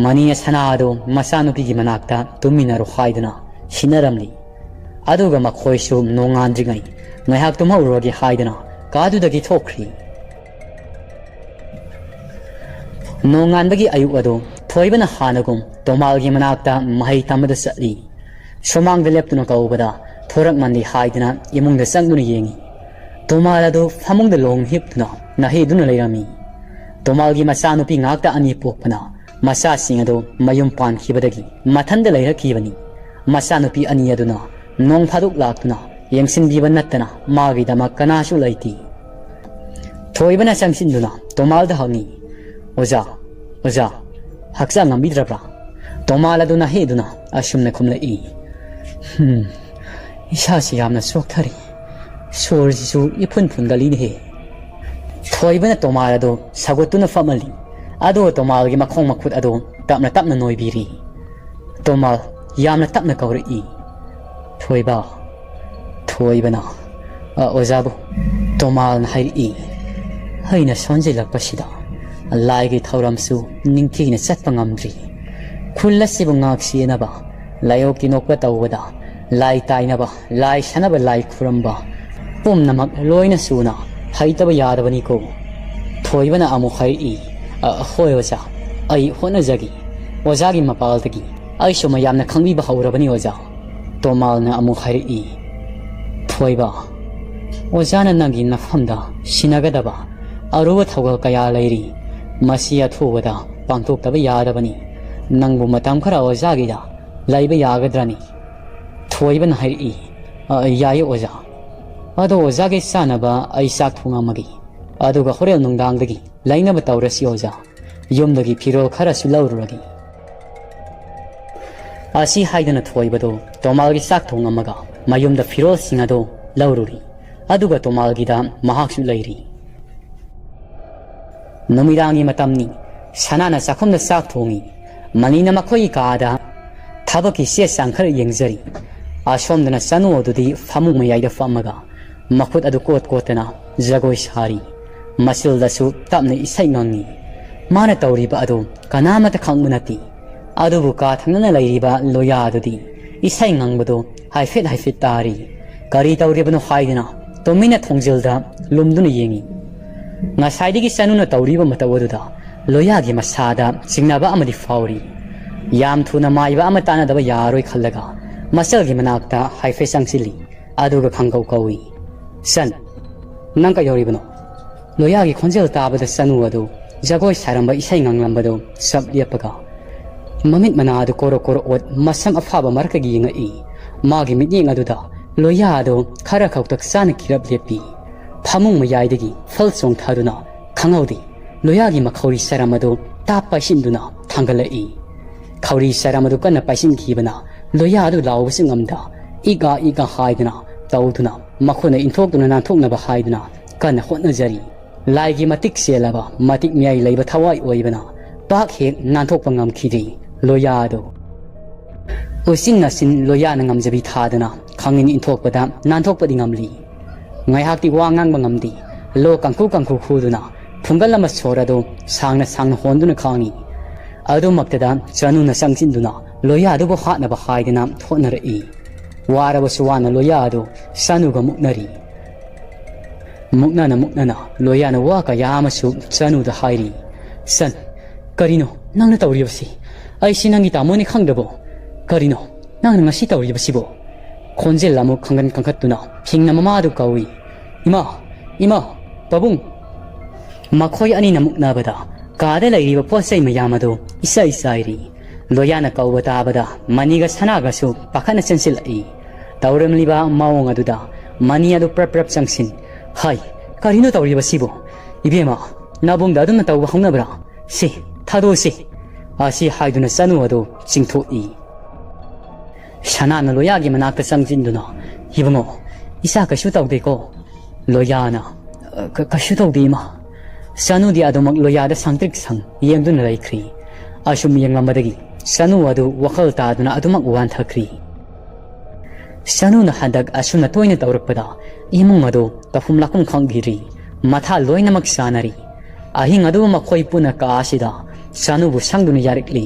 ꯃꯅꯤ ꯁꯅꯥ ꯑꯗꯨ ꯃꯆꯥꯅꯨꯄꯤꯒꯤ ꯃꯅꯥꯛꯇ ꯇꯨꯝꯃꯤꯟꯅꯔꯨ ꯍꯥꯏꯗꯨꯅ ꯁꯤꯟꯅꯔꯝꯂꯤ꯫ ꯑꯗꯨꯒ ꯃꯈꯣꯏꯁꯨ ꯅꯣꯡꯉꯥꯟꯗ꯭ꯔꯤꯉꯩ ꯉꯥꯏꯍꯥꯛ ꯇꯨꯝꯍꯧꯔꯨꯔꯒꯦ ꯍꯥꯏꯗꯨꯅ ꯀꯥꯗꯨꯗꯒꯤ ꯊꯣꯛꯈ꯭ꯔꯤ꯫ ꯅꯣꯡꯉꯥꯟꯕꯒꯤ ꯑꯌꯨꯛ ꯑꯗꯨ ꯊꯣꯏꯕꯅ ꯍꯥꯟꯅꯒꯨꯝ ꯇꯣꯃꯥꯜꯒꯤ ꯃꯅꯥꯛꯇ ꯃꯍꯩ ꯇꯝꯕꯗ ꯆꯠꯂꯤ꯫ ꯁꯨꯃꯥꯡꯗ ꯂꯦꯞꯇꯨꯅ ꯀꯧꯕꯗ ꯊꯣꯔꯛꯃꯜꯂꯤ ꯍꯥꯏꯗꯨꯅ ꯏꯃꯨꯡꯗ ꯆꯪꯗꯨꯅ ꯌꯦꯡꯉꯤ꯫ ꯇꯣꯃꯥꯜ ꯑꯗꯨ ꯐꯃꯨꯡꯗ ꯂꯣꯡ ꯍꯤꯞꯇꯨꯅ ꯅꯥꯍꯦꯗꯨꯅ ꯂꯩꯔꯝꯃꯤ꯫ ꯇꯣꯃꯥꯜꯒꯤ ꯃꯆꯥꯅꯨꯄꯤ ꯉꯥꯛꯇ ꯑꯅꯤ ꯄꯣꯛꯄꯅ ꯃꯆꯥꯁꯤꯡ ꯑꯗꯨ ꯃꯌꯨꯝ ꯄꯥꯟꯈꯤꯕꯗꯒꯤ ꯃꯊꯟꯗ ꯂꯩꯔꯛꯈꯤꯕꯅꯤ꯫ ꯃꯆꯥꯅꯨꯄꯤ ꯑꯅꯤ ꯑꯗꯨꯅ ꯅꯣꯡ ꯐꯥꯗꯣꯛ ꯂꯥꯛꯇꯨꯅ ꯌꯦꯡꯁꯤꯟꯕꯤꯕ ꯅꯠꯇꯅ ꯃꯥꯒꯤꯗꯃꯛ ꯀꯅꯥꯁꯨ ꯂꯩꯇꯦ꯫ ꯊꯣꯏꯕꯅ ꯆꯪꯁꯤꯟꯗꯨꯅ ꯇꯣꯃꯥꯜꯗ ꯍꯪꯉꯤ, "ꯑꯣꯖꯥ, ꯑꯣꯖꯥ, ꯍꯛꯆꯥꯡ ꯉꯝꯕꯤꯗ꯭ꯔꯕ꯭ꯔꯥ?" ꯇꯣꯃꯥꯜ ꯑꯗꯨ ꯅꯥꯍꯦꯗꯨꯅ ꯑꯁꯨꯝꯅ ꯈꯨꯝꯂꯛꯏ, "ꯍꯝ, ꯏꯁꯥꯁꯤ ꯌꯥꯝꯅ ꯆꯣꯛꯊꯔꯤ꯫ ꯁꯣꯔꯁꯤꯁꯨ ꯏꯐꯨꯟ ꯐꯨꯟꯒꯠꯂꯤꯅꯦꯍꯦ"꯫ ꯊꯣꯏꯕꯅ ꯇꯣꯃꯥꯜ ꯑꯗꯨ ꯁꯧꯒꯠꯇꯨꯅ ꯐꯝꯍꯜꯂꯤ꯫ ꯑꯗꯨꯒ ꯇꯣꯃꯥꯜꯒꯤ ꯃꯈꯣꯡ ꯃꯈꯨꯠ ꯑꯗꯨ ꯇꯞꯅ ꯇꯞꯅ ꯅꯣꯏꯕꯤꯔꯤ꯫ ꯇꯣꯃꯥꯜ ꯌꯥꯝꯅ ꯇꯞꯅ ꯀꯧꯔꯛꯏ, "ꯊꯣꯏꯕ"꯫ ꯊꯣꯏꯕꯅ, "ꯑ, ꯑꯣꯖꯥꯕꯨ"꯫ ꯇꯣꯃꯥꯜꯅ ꯍꯥꯏꯔꯛꯏ, "ꯑꯩꯅ ꯁꯣꯟꯖꯤꯜꯂꯛꯄꯁꯤꯗ ꯂꯥꯏꯒꯤ ꯊꯧꯔꯝꯁꯨ ꯅꯤꯡꯊꯤꯅ ꯆꯠꯄ ꯉꯝꯗ꯭ꯔꯤ꯫ ꯈꯨꯜ ꯑꯁꯤꯕꯨ ꯉꯥꯛ ꯁꯦꯟꯅꯕ, ꯂꯥꯏꯑꯣꯛꯀꯤ ꯅꯣꯛꯄ ꯇꯧꯕꯗ, ꯂꯥꯏ ꯇꯥꯏꯅꯕ, ꯂꯥꯏ ꯁꯥꯟꯅꯕ, ꯂꯥꯏ ꯈꯨꯔꯨꯝꯕ, ꯄꯨꯝꯅꯃꯛ ꯂꯣꯏꯅ ꯁꯨꯅ ꯍꯩꯇꯕ ꯌꯥꯗꯕꯅꯤꯀꯣ"꯫ ꯊꯣꯏꯕꯅ ꯑꯃꯨꯛ ꯍꯥꯏꯔꯛꯏ, "ꯑ, ꯍꯣꯏ ꯑꯣꯖꯥ, ꯑꯩ ꯍꯣꯠꯅꯖꯒꯦ꯫ ꯑꯣꯖꯥꯒꯤ ꯃꯄꯥꯜꯗꯒꯤ ꯑꯩꯁꯨ ꯃꯌꯥꯝꯅ ꯈꯪꯕꯤꯕ ꯍꯧꯔꯕꯅꯤ ꯑꯣꯖꯥ"꯫ ꯇꯣꯃꯥꯜꯅ ꯑꯃꯨꯛ ꯍꯥꯏꯔꯛꯏ, "ꯊꯣꯏꯕ, ꯑꯣꯖꯥꯅ ꯅꯪꯒꯤ ꯅꯐꯝꯗ ꯁꯤꯟꯅꯒꯗꯕ ꯑꯔꯨꯕ ꯊꯧꯒꯜ ꯀꯌꯥ ꯂꯩꯔꯤ꯫ ꯃꯁꯤ ꯑꯊꯨꯕꯗ ꯄꯥꯡꯊꯣꯛꯇꯕ ꯌꯥꯗꯕꯅꯤ꯫ ꯅꯪꯕꯨ ꯃꯇꯝ ꯈꯔ ꯑꯣꯖꯥꯒꯤꯗ ꯂꯩꯕ ꯌꯥꯒꯗ꯭ꯔꯅꯤ?" ꯊꯣꯏꯕꯅ ꯍꯥꯏꯔꯛꯏ, "ꯑ, ꯌꯥꯏꯌꯦ ꯑꯣꯖꯥ꯫ ꯑꯗꯣ ꯑꯣꯖꯥꯒꯤ ꯆꯥꯅꯕ ꯑꯩ ꯆꯥꯛ ꯊꯣꯡꯉꯝꯃꯒꯦ꯫ ꯑꯗꯨꯒ ꯍꯣꯔꯦꯟ ꯅꯨꯡꯗꯥꯡꯗꯒꯤ ꯂꯩꯅꯕ ꯇꯧꯔꯁꯤ ꯑꯣꯖꯥ꯫ ꯌꯨꯝꯗꯒꯤ ꯐꯤꯔꯣꯜ ꯈꯔꯁꯨ ꯂꯧꯔꯨꯔꯒꯦ꯫" ꯑꯁꯤ ꯍꯥꯏꯗꯨꯅ ꯊꯣꯏꯕꯗꯣ ꯇꯣꯃꯥꯜꯒꯤ ꯆꯥꯛ ꯊꯣꯡꯉꯝꯃꯒ ꯃꯌꯨꯝꯗ ꯐꯤꯔꯣꯜꯁꯤꯡ ꯑꯗꯨ ꯂꯧꯔꯨꯔꯤ꯫ ꯑꯗꯨꯒ ꯇꯣꯃꯥꯜꯒꯤꯗ ꯃꯍꯥꯛꯁꯨ ꯂꯩꯔꯤ꯫ ꯅꯨꯃꯤꯗꯥꯡꯒꯤ ꯃꯇꯝꯅꯤ꯫ ꯁꯅꯥꯅ ꯆꯥꯛꯈꯨꯝꯗ ꯆꯥꯛ ꯊꯣꯡꯉꯤ꯫ ꯃꯅꯤꯅ ꯃꯈꯣꯏꯒꯤ ꯀꯥꯗ ꯊꯕꯛꯀꯤ ꯆꯦ ꯆꯥꯡ ꯈꯔ ꯌꯦꯡꯖꯔꯤ꯫ ꯑꯁꯣꯝꯗꯅ ꯆꯅꯨ ꯑꯗꯨꯗꯤ ꯐꯃꯨꯡ ꯃꯌꯥꯏꯗ ꯐꯝꯃꯒ ꯃꯈꯨꯠ ꯑꯗꯨ ꯀꯣꯠ ꯀꯣꯠꯇꯅ ꯖꯒꯣꯏ ꯁꯥꯔꯤ꯫ ꯃꯆꯤꯜꯗꯁꯨ ꯇꯞꯅ ꯏꯁꯩ ꯉꯪꯉꯤ꯫ ꯃꯥꯅ ꯇꯧꯔꯤꯕ ꯑꯗꯨ ꯀꯅꯥꯃꯠꯇ ꯈꯪꯕ ꯅꯠꯇꯦ꯫ ꯑꯗꯨꯕꯨ ꯀꯥ ꯊꯪꯅꯅ ꯂꯩꯔꯤꯕ ꯂꯣꯌꯥ ꯑꯗꯨꯗꯤ ꯏꯁꯩ ꯉꯪꯕꯗꯨ ꯍꯥꯏꯐꯦꯠ ꯍꯥꯏꯐꯦꯠ ꯇꯥꯔꯤ꯫ ꯀꯔꯤ ꯇꯧꯔꯤꯕꯅꯣ ꯍꯥꯏꯗꯨꯅ ꯇꯨꯃꯤꯟꯅ ꯊꯣꯡꯖꯤꯜꯗ ꯂꯨꯝꯗꯨꯅ ꯌꯦꯡꯉꯤ꯫ ꯉꯁꯥꯏꯗꯒꯤ ꯆꯅꯨꯅ ꯇꯧꯔꯤꯕ ꯃꯇꯧ ꯑꯗꯨꯗ ꯂꯣꯌꯥꯒꯤ ꯃꯁꯥꯗ ꯆꯤꯡꯅꯕ ꯑꯃꯗꯤ ꯐꯥꯎꯔꯤ꯫ ꯌꯥꯝ ꯊꯨꯅ ꯃꯥꯏꯕ ꯑꯃ ꯇꯥꯟꯅꯗꯕ ꯌꯥꯔꯣꯏ ꯈꯜꯂꯒ ꯃꯆꯜꯒꯤ ꯃꯅꯥꯛꯇ ꯍꯥꯏꯐꯦꯠ ꯆꯪꯁꯤꯜꯂꯤ꯫ ꯑꯗꯨꯒ ꯈꯪꯀꯧ ꯀꯧꯏ, "ꯆꯟ, ꯅꯪ ꯀꯩꯗꯧꯔꯤꯕꯅꯣ?" ꯂꯣꯌꯥꯒꯤ ꯈꯣꯟꯖꯦꯜ ꯇꯥꯕꯗ ꯆꯅꯨ ꯑꯗꯨ ꯖꯒꯣꯏ ꯁꯥꯔꯝꯕ, ꯏꯁꯩ ꯉꯪꯂꯝꯕꯗꯨ ꯆꯞ ꯂꯦꯞꯄꯒ ꯃꯃꯤꯠ ꯃꯅꯥ ꯑꯗꯨ ꯀꯣꯔꯣ ꯀꯣꯔꯣ ꯑꯣꯠ ꯃꯁꯝ ꯑꯐꯥꯕ ꯃꯔꯛꯇꯒꯤ ꯌꯦꯡꯉꯛꯏ꯫ ꯃꯥꯒꯤ ꯃꯤꯠꯌꯦꯡ ꯑꯗꯨꯗ ꯂꯣꯌꯥ ꯑꯗꯨ ꯈꯔ ꯈꯛꯇꯛ ꯆꯥꯅ ꯀꯤꯔꯞ ꯂꯦꯞꯄꯤ꯫ ꯐꯃꯨꯡ ꯃꯌꯥꯏꯗꯒꯤ ꯐꯜ ꯆꯣꯡꯊꯗꯨꯅ ꯈꯪꯍꯧꯗꯦ ꯂꯣꯌꯥꯒꯤ ꯃꯈꯧꯔꯤ ꯁꯔꯝ ꯑꯗꯨ ꯇꯥꯞ ꯄꯥꯏꯁꯤꯟꯗꯨꯅ ꯊꯥꯡꯒꯠꯂꯛꯏ꯫ ꯈꯧꯔꯤ ꯁꯔꯝ ꯑꯗꯨ ꯀꯟꯅ ꯄꯥꯏꯁꯤꯟꯈꯤꯕꯅ ꯂꯣꯌꯥ ꯑꯗꯨ ꯂꯥꯎꯕꯁꯨ ꯉꯝꯗ ꯏꯒꯥ ꯏꯒꯥ ꯍꯥꯏꯗꯨꯅ ꯇꯧꯗꯨꯅ ꯃꯈꯣꯟꯅ ꯏꯟꯊꯣꯛꯇꯨꯅ ꯅꯥꯟꯊꯣꯛꯅꯕ ꯍꯥꯏꯗꯨꯅ ꯀꯟꯅ ꯍꯣꯠꯅꯖꯔꯤ꯫ ꯂꯥꯏꯒꯤ ꯃꯇꯤꯛ ꯆꯦꯜꯂꯕ, ꯃꯇꯤꯛ ꯃꯌꯥꯏ ꯂꯩꯕ ꯊꯋꯥꯏ ꯑꯣꯏꯕꯅ ꯄꯥꯛ ꯍꯦꯛ ꯅꯥꯟꯊꯣꯛꯄ ꯉꯝꯈꯤꯗꯦ ꯂꯣꯌꯥ ꯑꯗꯨ꯫ ꯎꯆꯤꯟ ꯅꯥꯆꯤꯟ ꯂꯣꯌꯥꯅ ꯉꯝꯖꯕꯤ ꯊꯥꯗꯨꯅ ꯈꯥꯡꯅꯤꯡ ꯏꯟꯊꯣꯛꯄꯗ ꯅꯥꯟꯊꯣꯛꯄꯗꯤ ꯉꯝꯂꯤ꯫ ꯉꯥꯏꯍꯥꯛꯇꯤ ꯋꯥ ꯉꯥꯡꯕ ꯉꯝꯗꯦ꯫ ꯂꯣ ꯀꯥꯡꯈꯨ ꯀꯥꯡꯈꯨ ꯈꯨꯗꯨꯅ ꯐꯨꯡꯒꯜ ꯑꯃ ꯁꯣꯔ ꯑꯗꯨ ꯁꯥꯡꯅ ꯁꯥꯡꯅ ꯍꯣꯟꯗꯨꯅ ꯈꯥꯡꯉꯤ꯫ ꯑꯗꯨꯃꯛꯇꯗ ꯆꯅꯨꯅ ꯆꯪꯁꯤꯟꯗꯨꯅ ꯂꯣꯌꯥ ꯑꯗꯨꯕꯨ ꯍꯥꯠꯅꯕ ꯍꯥꯏꯗꯨꯅ ꯍꯣꯠꯅꯔꯛꯏ꯫ ꯋꯥꯔꯕꯁꯨ ꯋꯥꯅ ꯂꯣꯌꯥ ꯑꯗꯨ ꯆꯅꯨꯒ ꯃꯨꯛꯅꯔꯤ꯫ ꯃꯨꯛꯅꯅ ꯃꯨꯛꯅꯅ ꯂꯣꯌꯥꯅ ꯋꯥ ꯀꯌꯥ ꯑꯃꯁꯨ ꯆꯅꯨꯗ ꯍꯥꯏꯔꯤ꯫ "ꯆꯟ, ꯀꯔꯤꯅꯣ ꯅꯪꯅ ꯇꯧꯔꯤꯕꯁꯤ? ꯑꯩꯁꯤ ꯅꯪꯒꯤ ꯇꯥꯃꯣꯅꯤ ꯈꯪꯗ꯭ꯔꯕꯣ? ꯀꯔꯤꯅꯣ ꯅꯪꯅ ꯉꯁꯤ ꯇꯧꯔꯤꯕꯁꯤꯕꯣ?" ꯈꯣꯟꯖꯦꯜ ꯑꯃꯨꯛ ꯈꯪꯒꯟ ꯀꯟꯈꯠꯇꯨꯅ ꯐꯤꯡꯅ ꯃꯃꯥꯗꯨ ꯀꯧꯏ꯫ "ꯏꯃꯥ! ꯏꯃꯥ! ꯄꯥꯕꯨꯡ!" ꯃꯈꯣꯏ ꯑꯅꯤꯅ ꯃꯨꯛꯅꯕꯗ ꯀꯥꯗ ꯂꯩꯔꯤꯕ ꯄꯣꯠ ꯆꯩ ꯃꯌꯥꯝ ꯑꯗꯨ ꯏꯆꯥꯏ ꯆꯥꯏꯔꯤ꯫ ꯂꯣꯌꯥꯅ ꯀꯧꯕ ꯇꯥꯕꯗ ꯃꯅꯤꯒ ꯁꯅꯥꯒꯁꯨ ꯄꯥꯈꯠꯅ ꯆꯦꯟꯁꯤꯜꯂꯛꯏ꯫ ꯇꯧꯔꯝꯂꯤꯕ ꯃꯑꯣꯡ ꯑꯗꯨꯗ ꯃꯅꯤ ꯑꯗꯨ ꯄ꯭ꯔꯞ ꯄ꯭ꯔꯞ ꯆꯪꯁꯤꯟ, "ꯍꯥꯏ, ꯀꯔꯤꯅꯣ ꯇꯧꯔꯤꯕꯁꯤꯕꯨ? ꯏꯕꯦꯝꯃ, ꯅꯕꯨꯡꯗ ꯑꯗꯨꯝꯅ ꯇꯧꯕ ꯍꯧꯅꯕ꯭ꯔꯥ? ꯁꯤ, ꯊꯥꯗꯣꯛꯎꯁꯤ!" ꯑꯁꯤ ꯍꯥꯏꯗꯨꯅ ꯆꯅꯨ ꯑꯗꯨ ꯆꯤꯡꯊꯣꯛꯏ꯫ ꯁꯅꯥꯅ ꯂꯣꯌꯥꯒꯤ ꯃꯅꯥꯛꯇ ꯆꯪꯁꯤꯟꯗꯨꯅ, "ꯏꯕꯨꯡꯉꯣ, ꯏꯆꯥ ꯀꯩꯁꯨ ꯇꯧꯗꯦꯀꯣ?" ꯂꯣꯌꯥꯅ, "ꯀ-, ꯀꯩꯁꯨ ꯇꯧꯗꯦ, ꯏꯃꯥ"꯫ ꯆꯅꯨꯗꯤ ꯑꯗꯨꯃꯛ ꯂꯣꯌꯥꯗ ꯁꯪꯇ꯭ꯔꯤꯛ ꯁꯪ ꯌꯦꯡꯗꯨꯅ ꯂꯩꯈ꯭ꯔꯤ꯫ ꯑꯁꯨꯝ ꯌꯦꯡꯂꯝꯕꯗꯒꯤ ꯆꯅꯨ ꯑꯗꯨ ꯋꯥꯈꯜ ꯇꯥꯗꯨꯅ ꯑꯗꯨꯃꯛ ꯋꯥꯟꯊꯈ꯭ꯔꯤ꯫ ꯆꯅꯨꯅ ꯍꯟꯗꯛ ꯑꯁꯨꯝꯅ ꯇꯣꯏꯅ ꯇꯧꯔꯛꯄꯗ ꯏꯃꯨꯡ ꯑꯗꯨ ꯇꯧꯐꯝ ꯂꯥꯛꯐꯝ ꯈꯪꯈꯤꯗ꯭ꯔꯤ꯫ ꯃꯊꯥ ꯂꯣꯏꯅꯃꯛ ꯁꯥꯅꯔꯤ꯫ ꯑꯍꯤꯡ ꯑꯗꯨ ꯃꯈꯣꯏ ꯄꯨꯟꯅ ꯀꯥ ꯑꯁꯤꯗ ꯆꯅꯨꯕꯨ ꯁꯪꯗꯨꯅ ꯌꯥꯔꯛꯂꯤ꯫